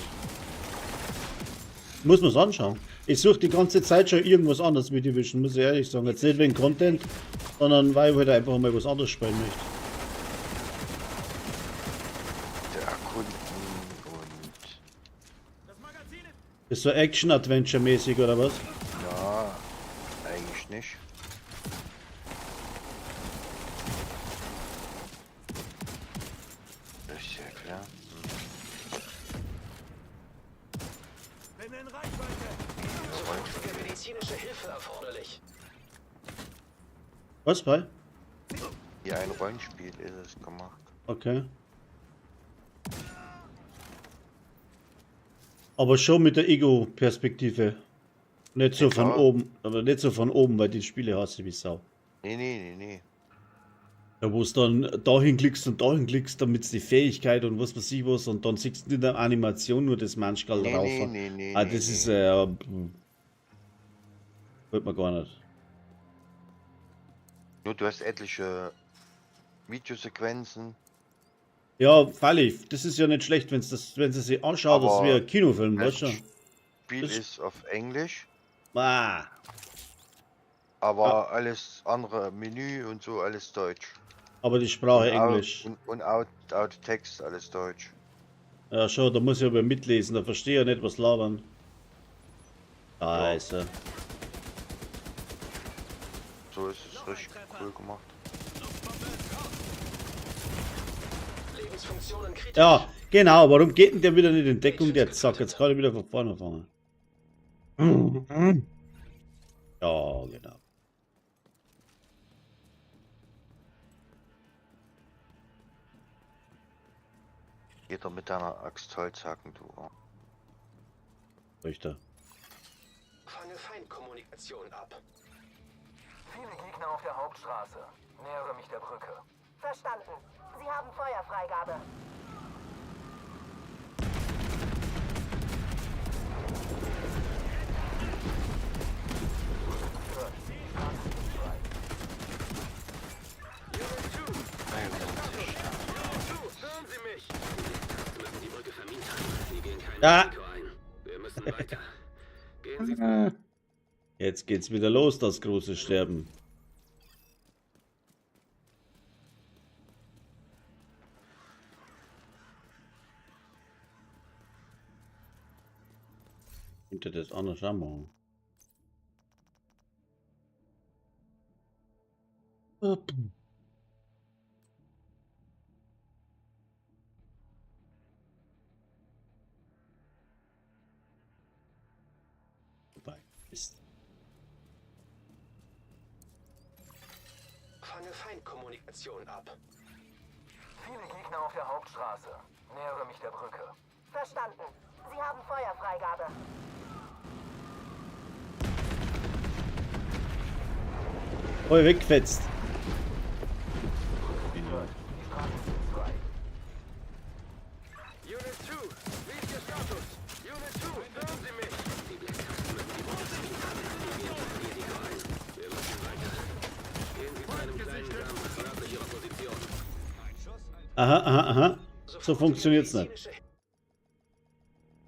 Muss man's anschauen. Ich suche die ganze Zeit schon irgendwas anderes mit Division, muss ich ehrlich sagen. Jetzt nicht wegen Content, sondern weil ich halt einfach mal was anderes spielen möchte. Der Erkunden und. Ist so Action-Adventure-mäßig oder was? Ja, eigentlich nicht. Das ist ja klar. Bin in Reichweite. Sofortige medizinische Hilfe erforderlich. Was bei? Wie ein Rollenspiel ist es gemacht. Okay. Aber schon mit der Ego-Perspektive. Nicht so Ja, von klar. oben, aber nicht so von oben, weil die Spiele hasse ich wie Sau. Nee, nee, nee, nee. Da wo es dann dahin klickst und dahin klickst, damit die Fähigkeit und was weiß ich was und dann siehst du in der Animation nur das Manschgal Nee, rauf. nee, nee, nee, Ah, nee, das ist nee. wollte man gar nicht. Nur du hast etliche Videosequenzen. Ja, freilich, das ist ja nicht schlecht, wenn's das, wenn sie sich anschaut, das ist Aber wie ein Kinofilm, Das weißt du? Spiel Das- ist auf Englisch, Ah, aber alles andere Menü und so alles Deutsch. aber die Sprache Und au- Englisch. Und out Text alles Deutsch. Ja, schon, da muss ich aber mitlesen, da verstehe ich ja nicht, was labern. Scheiße. So ist es richtig cool gemacht. Lebensfunktionen kritisch. Ja, genau, warum geht denn der wieder nicht in Deckung, der Zack? Jetzt kann ich wieder von vorne fangen. Ja, genau. Jeder mit deiner Axt Holz hacken, du. Richter. Fange Feindkommunikation ab. Viele Gegner auf der Hauptstraße. Nähere mich der Brücke. Verstanden. Sie haben Feuerfreigabe. Hören Sie mich! Sie müssen die Brücke vermint haben. Sie gehen kein Ja. Risiko ein. Wir müssen weiter. Gehen Sie Jetzt geht's wieder los, das große Sterben. Könnte das anders auch machen. Vorbei ist. Fange Feindkommunikation ab. Viele Gegner auf der Hauptstraße. Nähere mich der Brücke. Verstanden. Sie haben Feuerfreigabe. Voll weggefetzt. Die Straßen sind frei. Unit 2, wie ist Ihr Status? Unit 2, hören Sie mich! Die Black Tusk müssen die Brücke vermint haben. Die gehen kein Risiko ein. Wir müssen weiter. Gehen Sie zu einem kleinen Damm nördlich Ihrer Position. Aha, aha, aha. So funktioniert's nicht.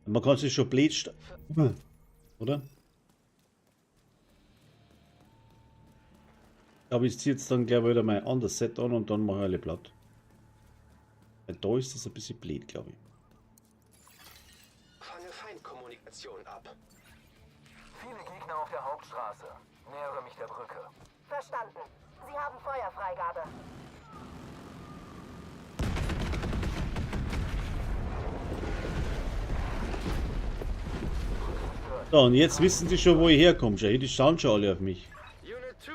Man kann sich schon blöd oder? Aber ich ziehe jetzt dann gleich wieder mein anderes Set an und dann mache ich alle platt. Weil da ist das ein bisschen blöd, glaube ich. Fange Feindkommunikation ab. Viele Gegner auf der Hauptstraße. Nähere mich der Brücke. Verstanden. Sie haben Feuerfreigabe. So, und jetzt wissen sie schon, wo ich herkomme. Schau, die schauen schon alle auf mich. Unit 2,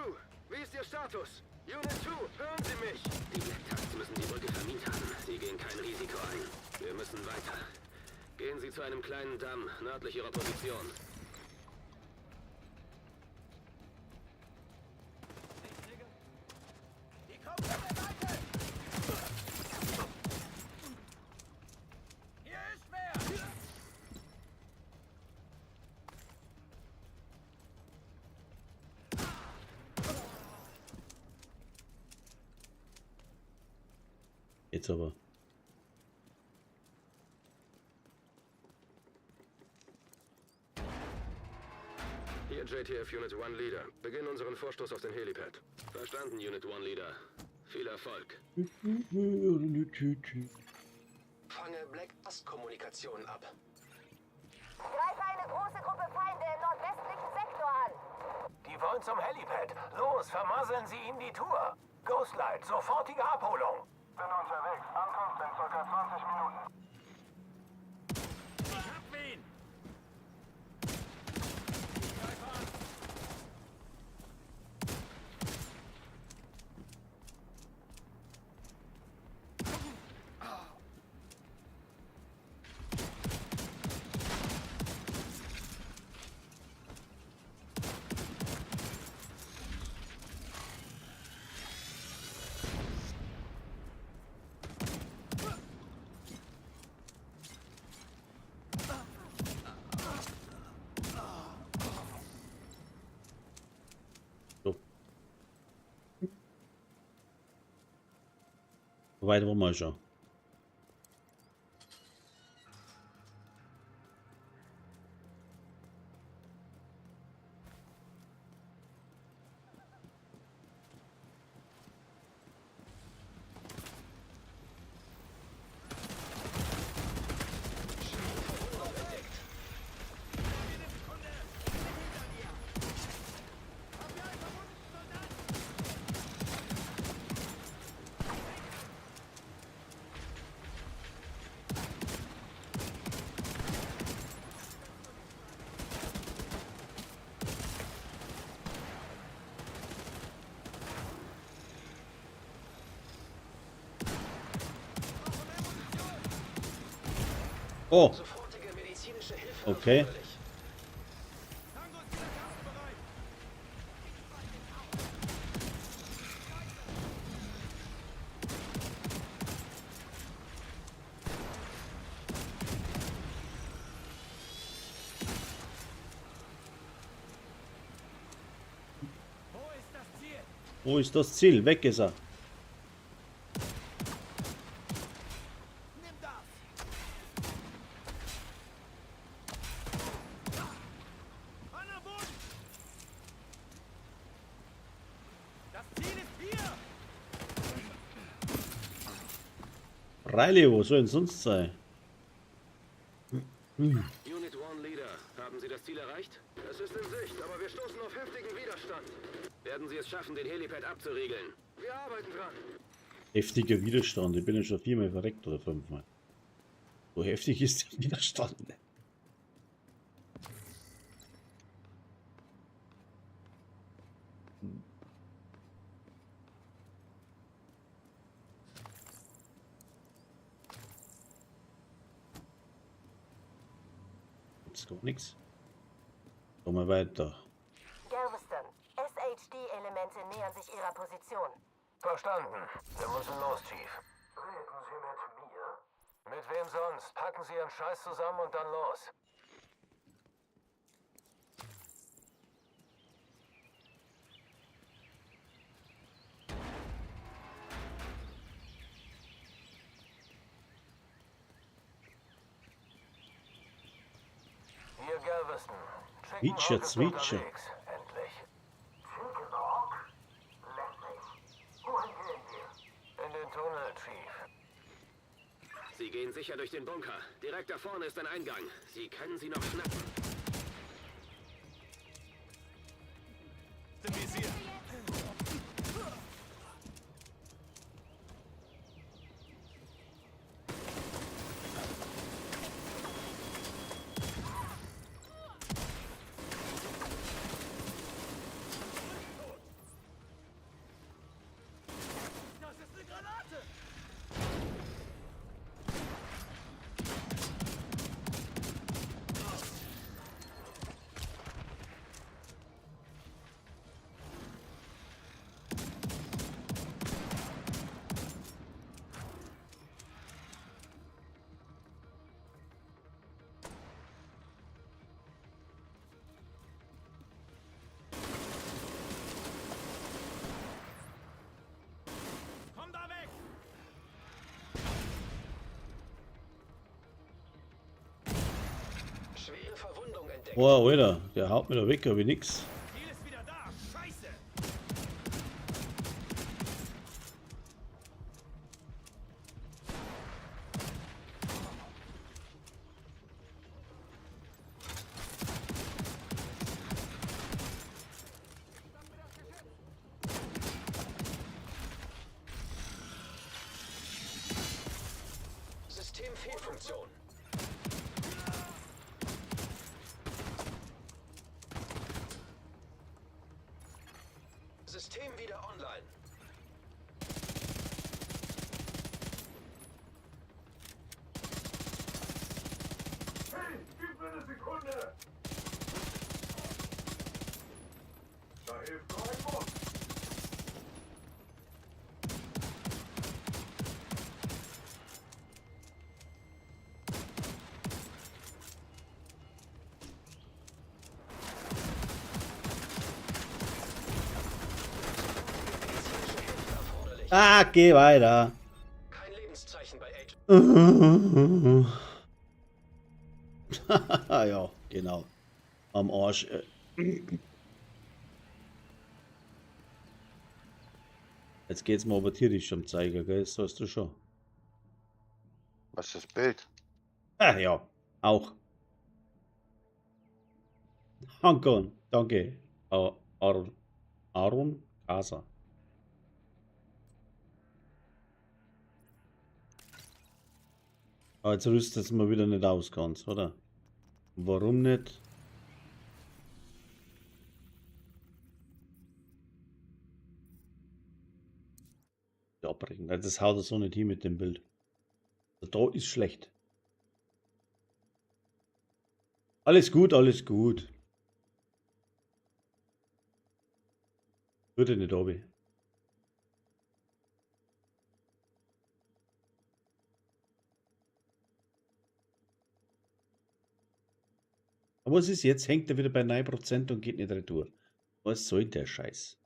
wie ist Ihr Status? Unit 2, hören Sie mich! Die Black Tusks müssen die Brücke vermint haben. Sie gehen kein Risiko ein. Wir müssen weiter. Gehen Sie zu einem kleinen Damm nördlich Ihrer Position. Die kommen von der Seite! Hier ist wer! Jetzt aber. Hier JTF Unit 1 Leader. Beginn unseren Vorstoß auf den Helipad. Verstanden, Unit 1 Leader. Viel Erfolg. Fange Black Tusk Kommunikation ab. Greife eine große Gruppe Feinde im nordwestlichen Sektor an. Die wollen zum Helipad. Los, vermasseln Sie ihnen die Tour. Ghostlight, sofortige Abholung. Bin unterwegs. Ankunft in ca. 20 Minuten. Ich hab wen! Ich greife an! So. Weit waren wir schon. Oh, Sofortige medizinische Hilfe okay. erforderlich. Tango ist wieder kampfbereit! Wo ist das Ziel? Wo ist das Ziel? Weg ist er. Nimm das! Mann am Boden! Das Ziel ist hier! Freilich, wo soll denn sonst sein? Unit 1 Leader, haben Sie das Ziel erreicht? Es ist in Sicht, aber wir stoßen auf heftigen Widerstand. Werden Sie es schaffen, den Helipad abzuriegeln? Wir arbeiten dran. Heftiger Widerstand. Ich bin ja schon viermal verreckt oder fünfmal. So heftig ist der Widerstand nicht. Ist gar nichts. Gehen wir weiter. Galveston. SHD-Elemente nähern sich ihrer Position. Verstanden. Wir müssen los, Chief. Reden Sie mit mir? Mit wem sonst? Packen Sie Ihren Scheiß zusammen und dann los. Hier Galveston. Chicken Zwitscher, Hawk ist zwitscher. unterwegs. Endlich. Chicken Hawk? Leck mich. Wohin gehen wir? In den Tunnel, Chief. Sie gehen sicher durch den Bunker. Direkt da vorne ist ein Eingang. Sie können sie noch schnappen. Im Visier. Das ist eine Granate! Komm da weg! Schwere Verwundung entdeckt. Boah, Alter, der haut mir da weg, hab ich nix. Ziel ist wieder da! Scheiße! Systemfehlfunktion. System wieder online. Hey, gib mir eine Sekunde! Da hilft nur ein Wort. Medizinische Hilfe erforderlich. Ah, geh weiter. Kein Lebenszeichen bei Agent. Ja, genau. Am Arsch. Jetzt geht's mir aber tierisch am Zeiger, gell? Das weißt du schon. Was ist das Bild? Ah, ja, auch. Danke, danke. Aaron, Aaron Casa. Aber jetzt rüstet es mal wieder nicht aus ganz, oder? Warum nicht? Ja, abbrechen. Das haut er so nicht hin mit dem Bild. Da ist schlecht. Alles gut, alles gut. Würde nicht, Obi. Aber was ist jetzt? Hängt er wieder bei 9% und geht nicht retour. Was soll der Scheiß?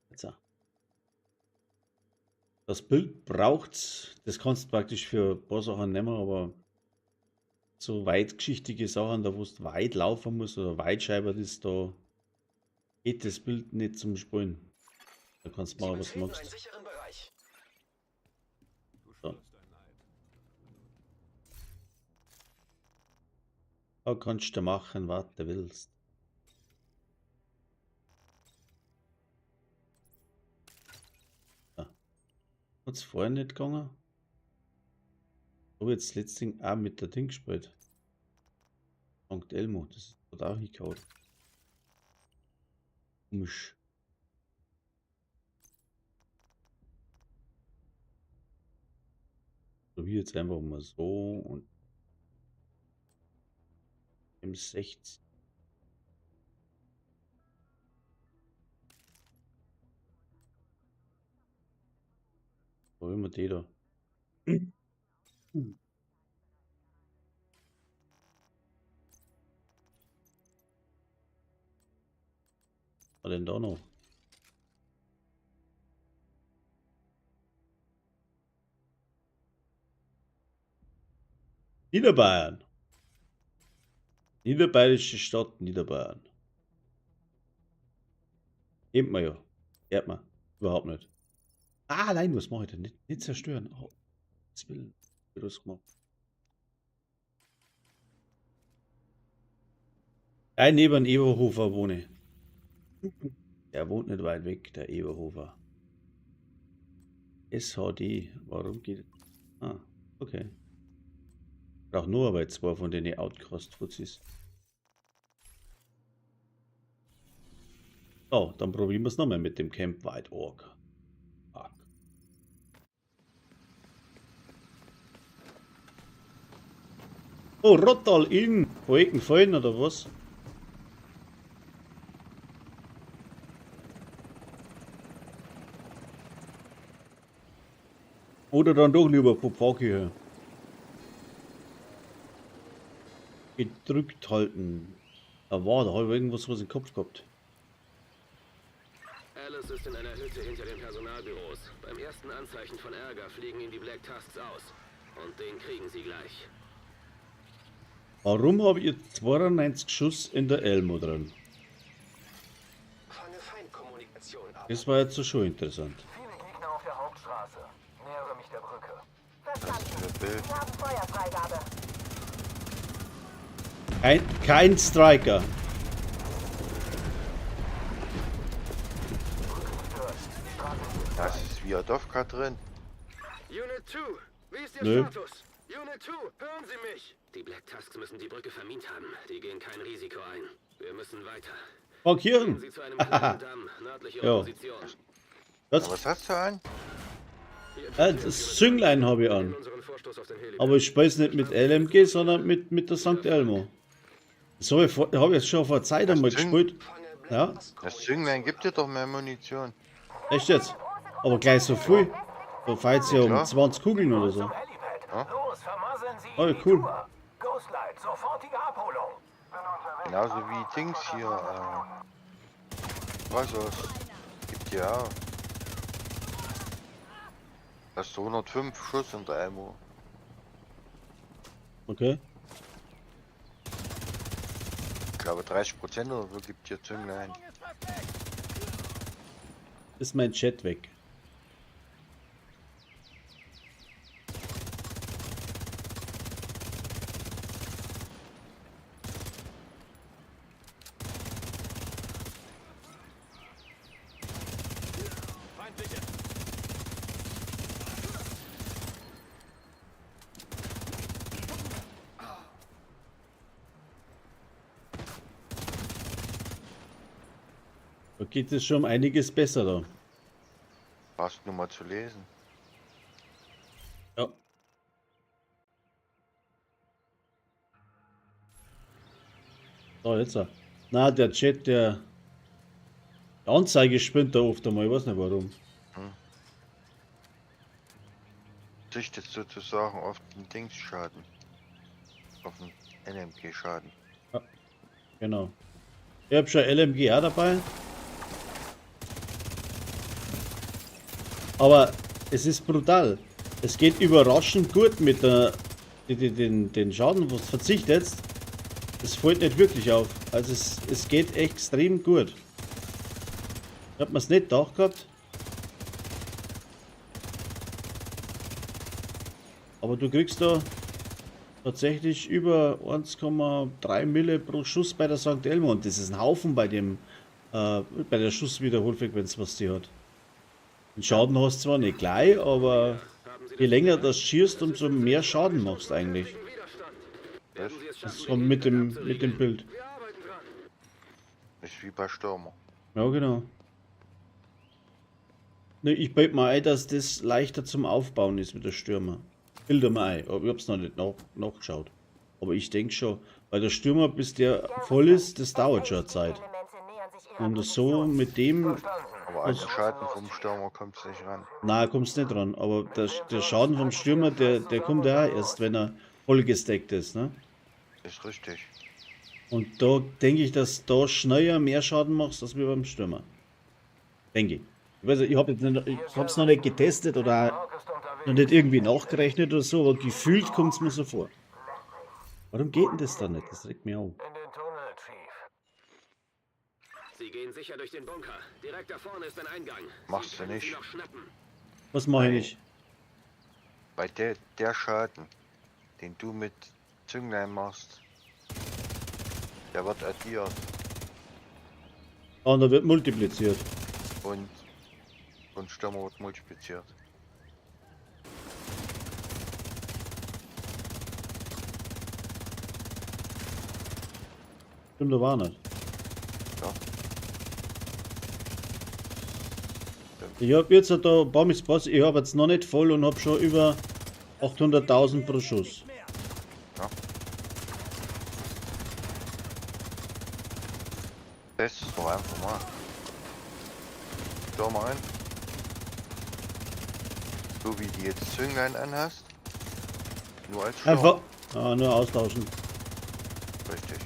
Jetzt auch. Das Bild braucht's. Das kannst du praktisch für ein paar Sachen nehmen, aber so weitgeschichtige Sachen, da wo du weit laufen musst oder weitscheiber ist, da geht das Bild nicht zum Spielen. Da kannst du machen, was du magst. So. Da kannst du machen, was du willst. Ja. Hat's vorher nicht gegangen? Habe jetzt das letzte Ding auch mit der Ding gespielt. Sankt Elmo, das hat auch hingehauen. Komisch. Probier jetzt einfach mal so und M60. Wo immer die da? Was denn da noch? Niederbayern. Niederbayerische Stadt Niederbayern. Kennt man ja. Ehrt man. Überhaupt nicht. Ah, nein, was mache ich denn? Nicht zerstören. Oh, das will ich gemacht. Ein neben Eberhofer wohne. Der wohnt nicht weit weg, der Eberhofer. SHD, warum geht... Ah, okay. Braucht nur aber zwei von den Outcast-Fuzis. So, dann probieren wir es nochmal mit dem Camp White Orc. Fuck. Oh, Rottal in Wolkenfallen oder was? Oder dann doch lieber von Pfarrkirche. Gedrückt halten. Da war, da habe ich irgendwas was im Kopf gehabt. Alice ist in einer Hütte hinter den Personalbüros. Beim ersten Anzeichen von Ärger fliegen ihnen die Black Tusks aus. Und den kriegen sie gleich. Warum habe ich jetzt 92 Schuss in der Elmo drin? Fange Feindkommunikation ab. Das war jetzt so schon interessant. Viele Gegner auf der Hauptstraße. Nähere mich der Brücke. Verstanden. Bild. Sie haben Feuerfreigabe. Kein Striker. Das ist Viadovka drin. Unit 2, wie ist Ihr Nö. Status? Unit 2, hören Sie mich! Die Black Tusks müssen die Brücke vermint haben. Die gehen kein Risiko ein. Wir müssen weiter. Gehen Markieren. Sie zu einem kleinen Damm, nördlich Ihrer Ja. Position. Was? Ja, was hast du an? Das Zünglein habe ich an. Unseren Vorstoß auf den Helipad. Aber ich spiele es nicht mit LMG, sondern mit der St. Elmo. Das habe ich, hab ich jetzt schon vor Zeit einmal gespielt. Ja, Das Zünglein gibt dir doch mehr Munition. echt jetzt. Aber gleich so früh. Da fällt ja um Klar. 20 Kugeln oder so. Zum Helipad. Los, vermasseln Sie Oh, die cool. Tour. Ghostlight, sofortige Abholung. Genauso wie Dings hier. Was was? Gibt dir auch. Hast du 105 Schuss in der Elmo. Okay. Ich glaube 30% oder so gibt dir Zünglein. Ist mein Chat weg. Da geht es schon um einiges besser da. Brauchst nur mal zu lesen. Ja. So, jetzt. Na, der Chat, der Anzeige spinnt da oft einmal, ich weiß nicht warum. Sichtet sozusagen auf den Dingsschaden. Auf den LMG-Schaden. Ja, genau. Ich hab schon LMG auch dabei. Aber es ist brutal. Es geht überraschend gut mit der, den Schaden, was verzichtet. Es fällt nicht wirklich auf. Also es geht extrem gut. Ich hab mir's nicht gedacht gehabt. Aber du kriegst da tatsächlich über 1,3 Mille pro Schuss bei der St. Elmo. Und das ist ein Haufen bei dem, bei der Schusswiederholfrequenz, was die hat. Den Schaden hast du zwar nicht gleich, aber je länger das schießt, umso mehr Schaden machst du eigentlich. Das kommt mit dem Bild. Ist wie bei Stürmer. Ja, genau. Ne, ich bild mir ein, dass das leichter zum Aufbauen ist mit der Stürmer. Bilde mir ein, aber ich hab's noch nicht nachgeschaut. Aber ich denk schon, Weil der Stürmer, bis der voll ist, das dauert schon eine Zeit. Elemente nähern sich ihrer Und das so Position. mit dem, Verstanden. Aber an den Schaden vom Stürmer kommst du nicht ran. na, kommst nicht dran. Aber der Schaden vom Stürmer, der kommt ja auch erst, wenn er voll gesteckt ist, ne? Ist richtig. Und da denke ich, dass da schneller mehr Schaden machst, als wir beim Stürmer. Denke ich. Ich weiß nicht, ich habe jetzt nicht, ich hab's noch nicht getestet oder Hawk ist unterwegs. noch nicht irgendwie nachgerechnet oder so, aber gefühlt kommt es mir so vor. Warum geht denn das dann nicht? Das regt mich auf. In den Tunnel, Chief. Sie gehen sicher durch den Bunker. Direkt da vorne ist ein Eingang. Machst Sie du können nicht. Sie noch schnappen. Was mache ich nicht? Bei der Schaden, den du mit Zünglein machst, der wird addiert Ah, und da wird multipliziert. und, Stürmer wird multipliziert. Stimmt aber auch nicht. Ja. Ich habe jetzt da ein paar Misspass, ich habe jetzt noch nicht voll und habe schon über 800.000 pro Schuss. Ja. Test es doch einfach mal. Stürmer ein. So wie die jetzt Zünglein anhast. Nur als Stürmer. Einfach ah, nur austauschen. Richtig.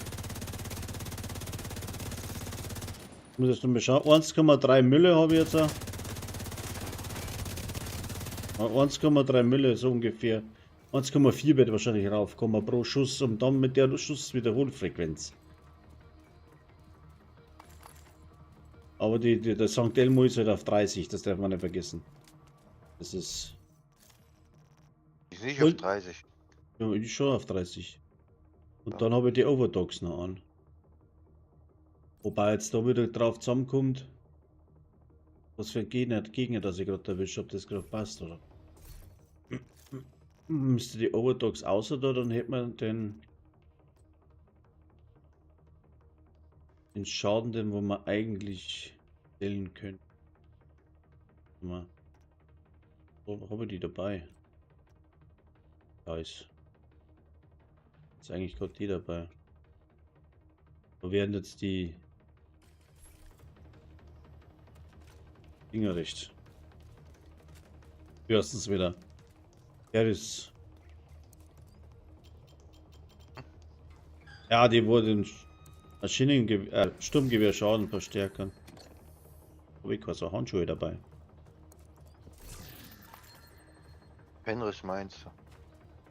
Ich muss jetzt noch mal schauen. 1,3 Mille habe ich jetzt. auch. Ah, 1,3 Mille, so ungefähr. 1,4 wird wahrscheinlich raufkommen pro Schuss und dann mit der Schusswiederholfrequenz. Aber der St. Elmo ist halt auf 30, das darf man nicht vergessen. Das ist. Die ist nicht auf Und- 30. Ja, ich schon auf 30. Und dann habe ich die Overdogs noch an. Wobei jetzt da wieder drauf zusammenkommt, was für ein Gegner das ich gerade erwische, ob das gerade passt oder. Müsste die Overdogs außer da, dann hätte man den Schaden, den wo man eigentlich stellen könnte. Mal. Wo habe ich die dabei? Da ist. Ist eigentlich gerade die dabei. Wo werden jetzt die Dinger recht? Erstens wieder. Ist. Ja, die wurde den Sturmgewehr Schaden verstärken. Habe ich quasi Handschuhe dabei. Fenris meinst du?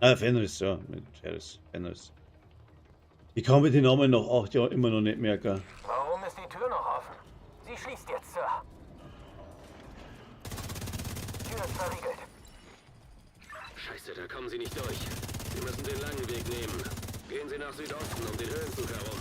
Ah, Fenris, ja. Mit Ferris, Fenris. Ich kann mir den Namen nach 8 Jahren immer noch nicht merken. Warum ist die Tür noch offen? Sie schließt jetzt, Sir. Tür ist verriegelt. Scheiße, da kommen Sie nicht durch. Sie müssen den langen Weg nehmen. Gehen Sie nach Südosten um den Höhenzug herum.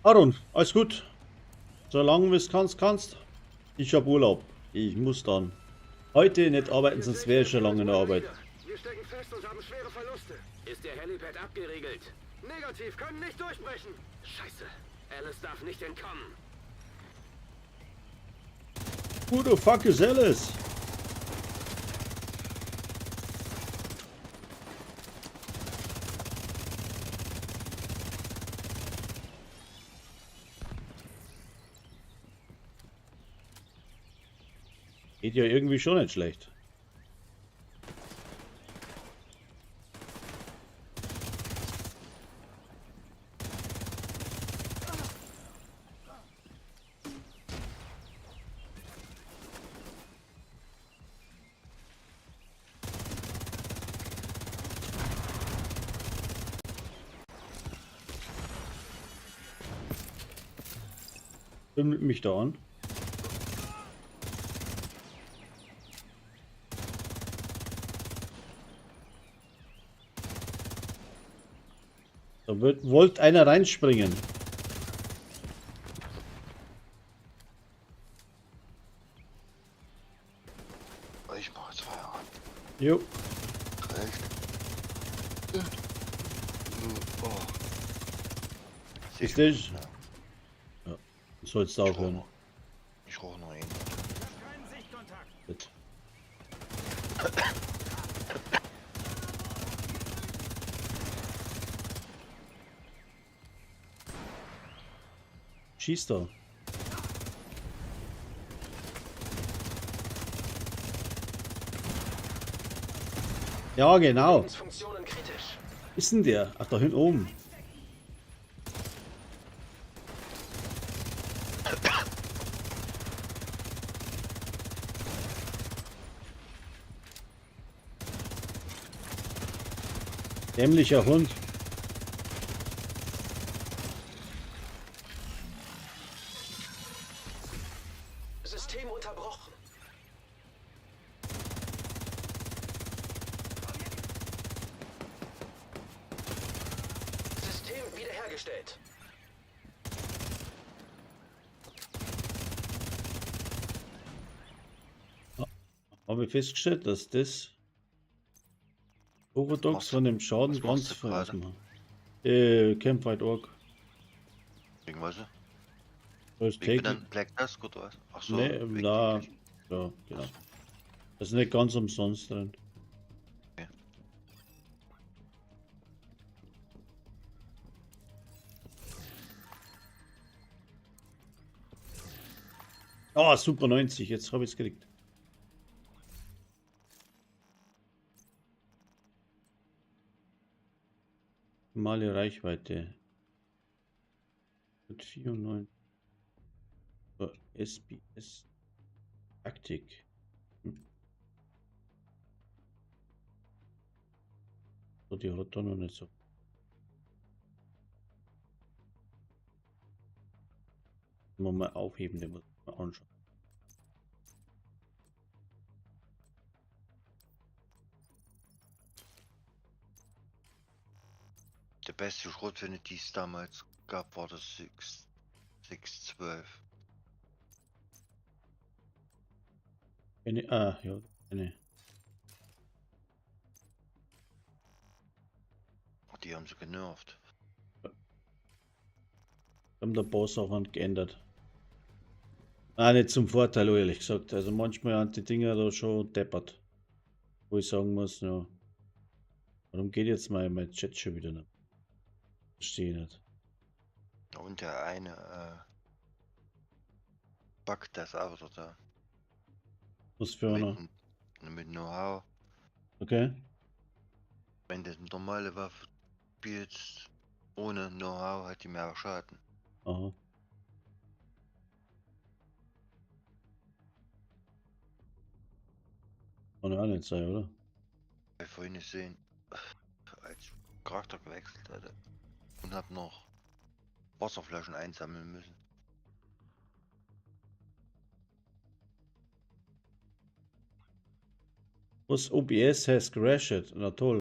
Aaron, alles gut. Solange du es kannst, kannst. Ich hab Urlaub. Ich muss dann heute nicht arbeiten, sonst wäre ich schon lange in der Arbeit. Wir stecken fest und haben schwere Verluste. Ist der Helipad abgeriegelt? Negativ, können nicht durchbrechen. Scheiße, Alice darf nicht entkommen. Who the fuck is Alice? Geht ja irgendwie schon nicht schlecht. Nimmt mich da an. Da wollte einer reinspringen. Ich mache jetzt Feierabend. Jo. Echt? Oh. Ist das? Ja. Sollst du aufhören. Ich rauche noch einen. Gut. Schieß da. Ja, genau. Ist denn der? Ach, da hinten oben. Dämlicher Hund. System unterbrochen. System wiederhergestellt. Habe ich festgestellt, dass das Overdogs von dem Schaden was machst ganz du gerade? verlassen. Campfight Org. Wegen was? Da ist Wegen täglich. dann Black Desk oder was? Ach so. Nee, wegen na, täglich. ja, genau. Das ist nicht ganz umsonst drin. Okay. Ah, super 90, jetzt habe ich es gekriegt. Normale Reichweite. Mit 94. So, SBS Taktik. Hm. So, die hat da noch nicht so. Mal aufheben, den muss man anschauen. Der beste Schrotflinte, die es damals gab, war das 6, 612. Eine, ah, ja, eine. Die haben sie genervt. Haben der Boss auch geändert. Ah, nicht zum Vorteil, ehrlich gesagt. Also manchmal haben die Dinger da schon deppert. Wo ich sagen muss, ja. Warum geht jetzt mein Chat schon wieder nicht? Verstehe ich nicht. Und der eine Bug, das auch wieder da. Was für einer? Mit Know-how. Okay. Wenn du eine normale Waffe spielst, ohne Know-how, hat die mehr Schaden. Aha. Kann ja auch nicht sein, oder? Hab ich vorhin gesehen, als ich Charakter gewechselt hatte und hab noch Wasserflaschen einsammeln müssen. Was OBS has crashed? Na toll.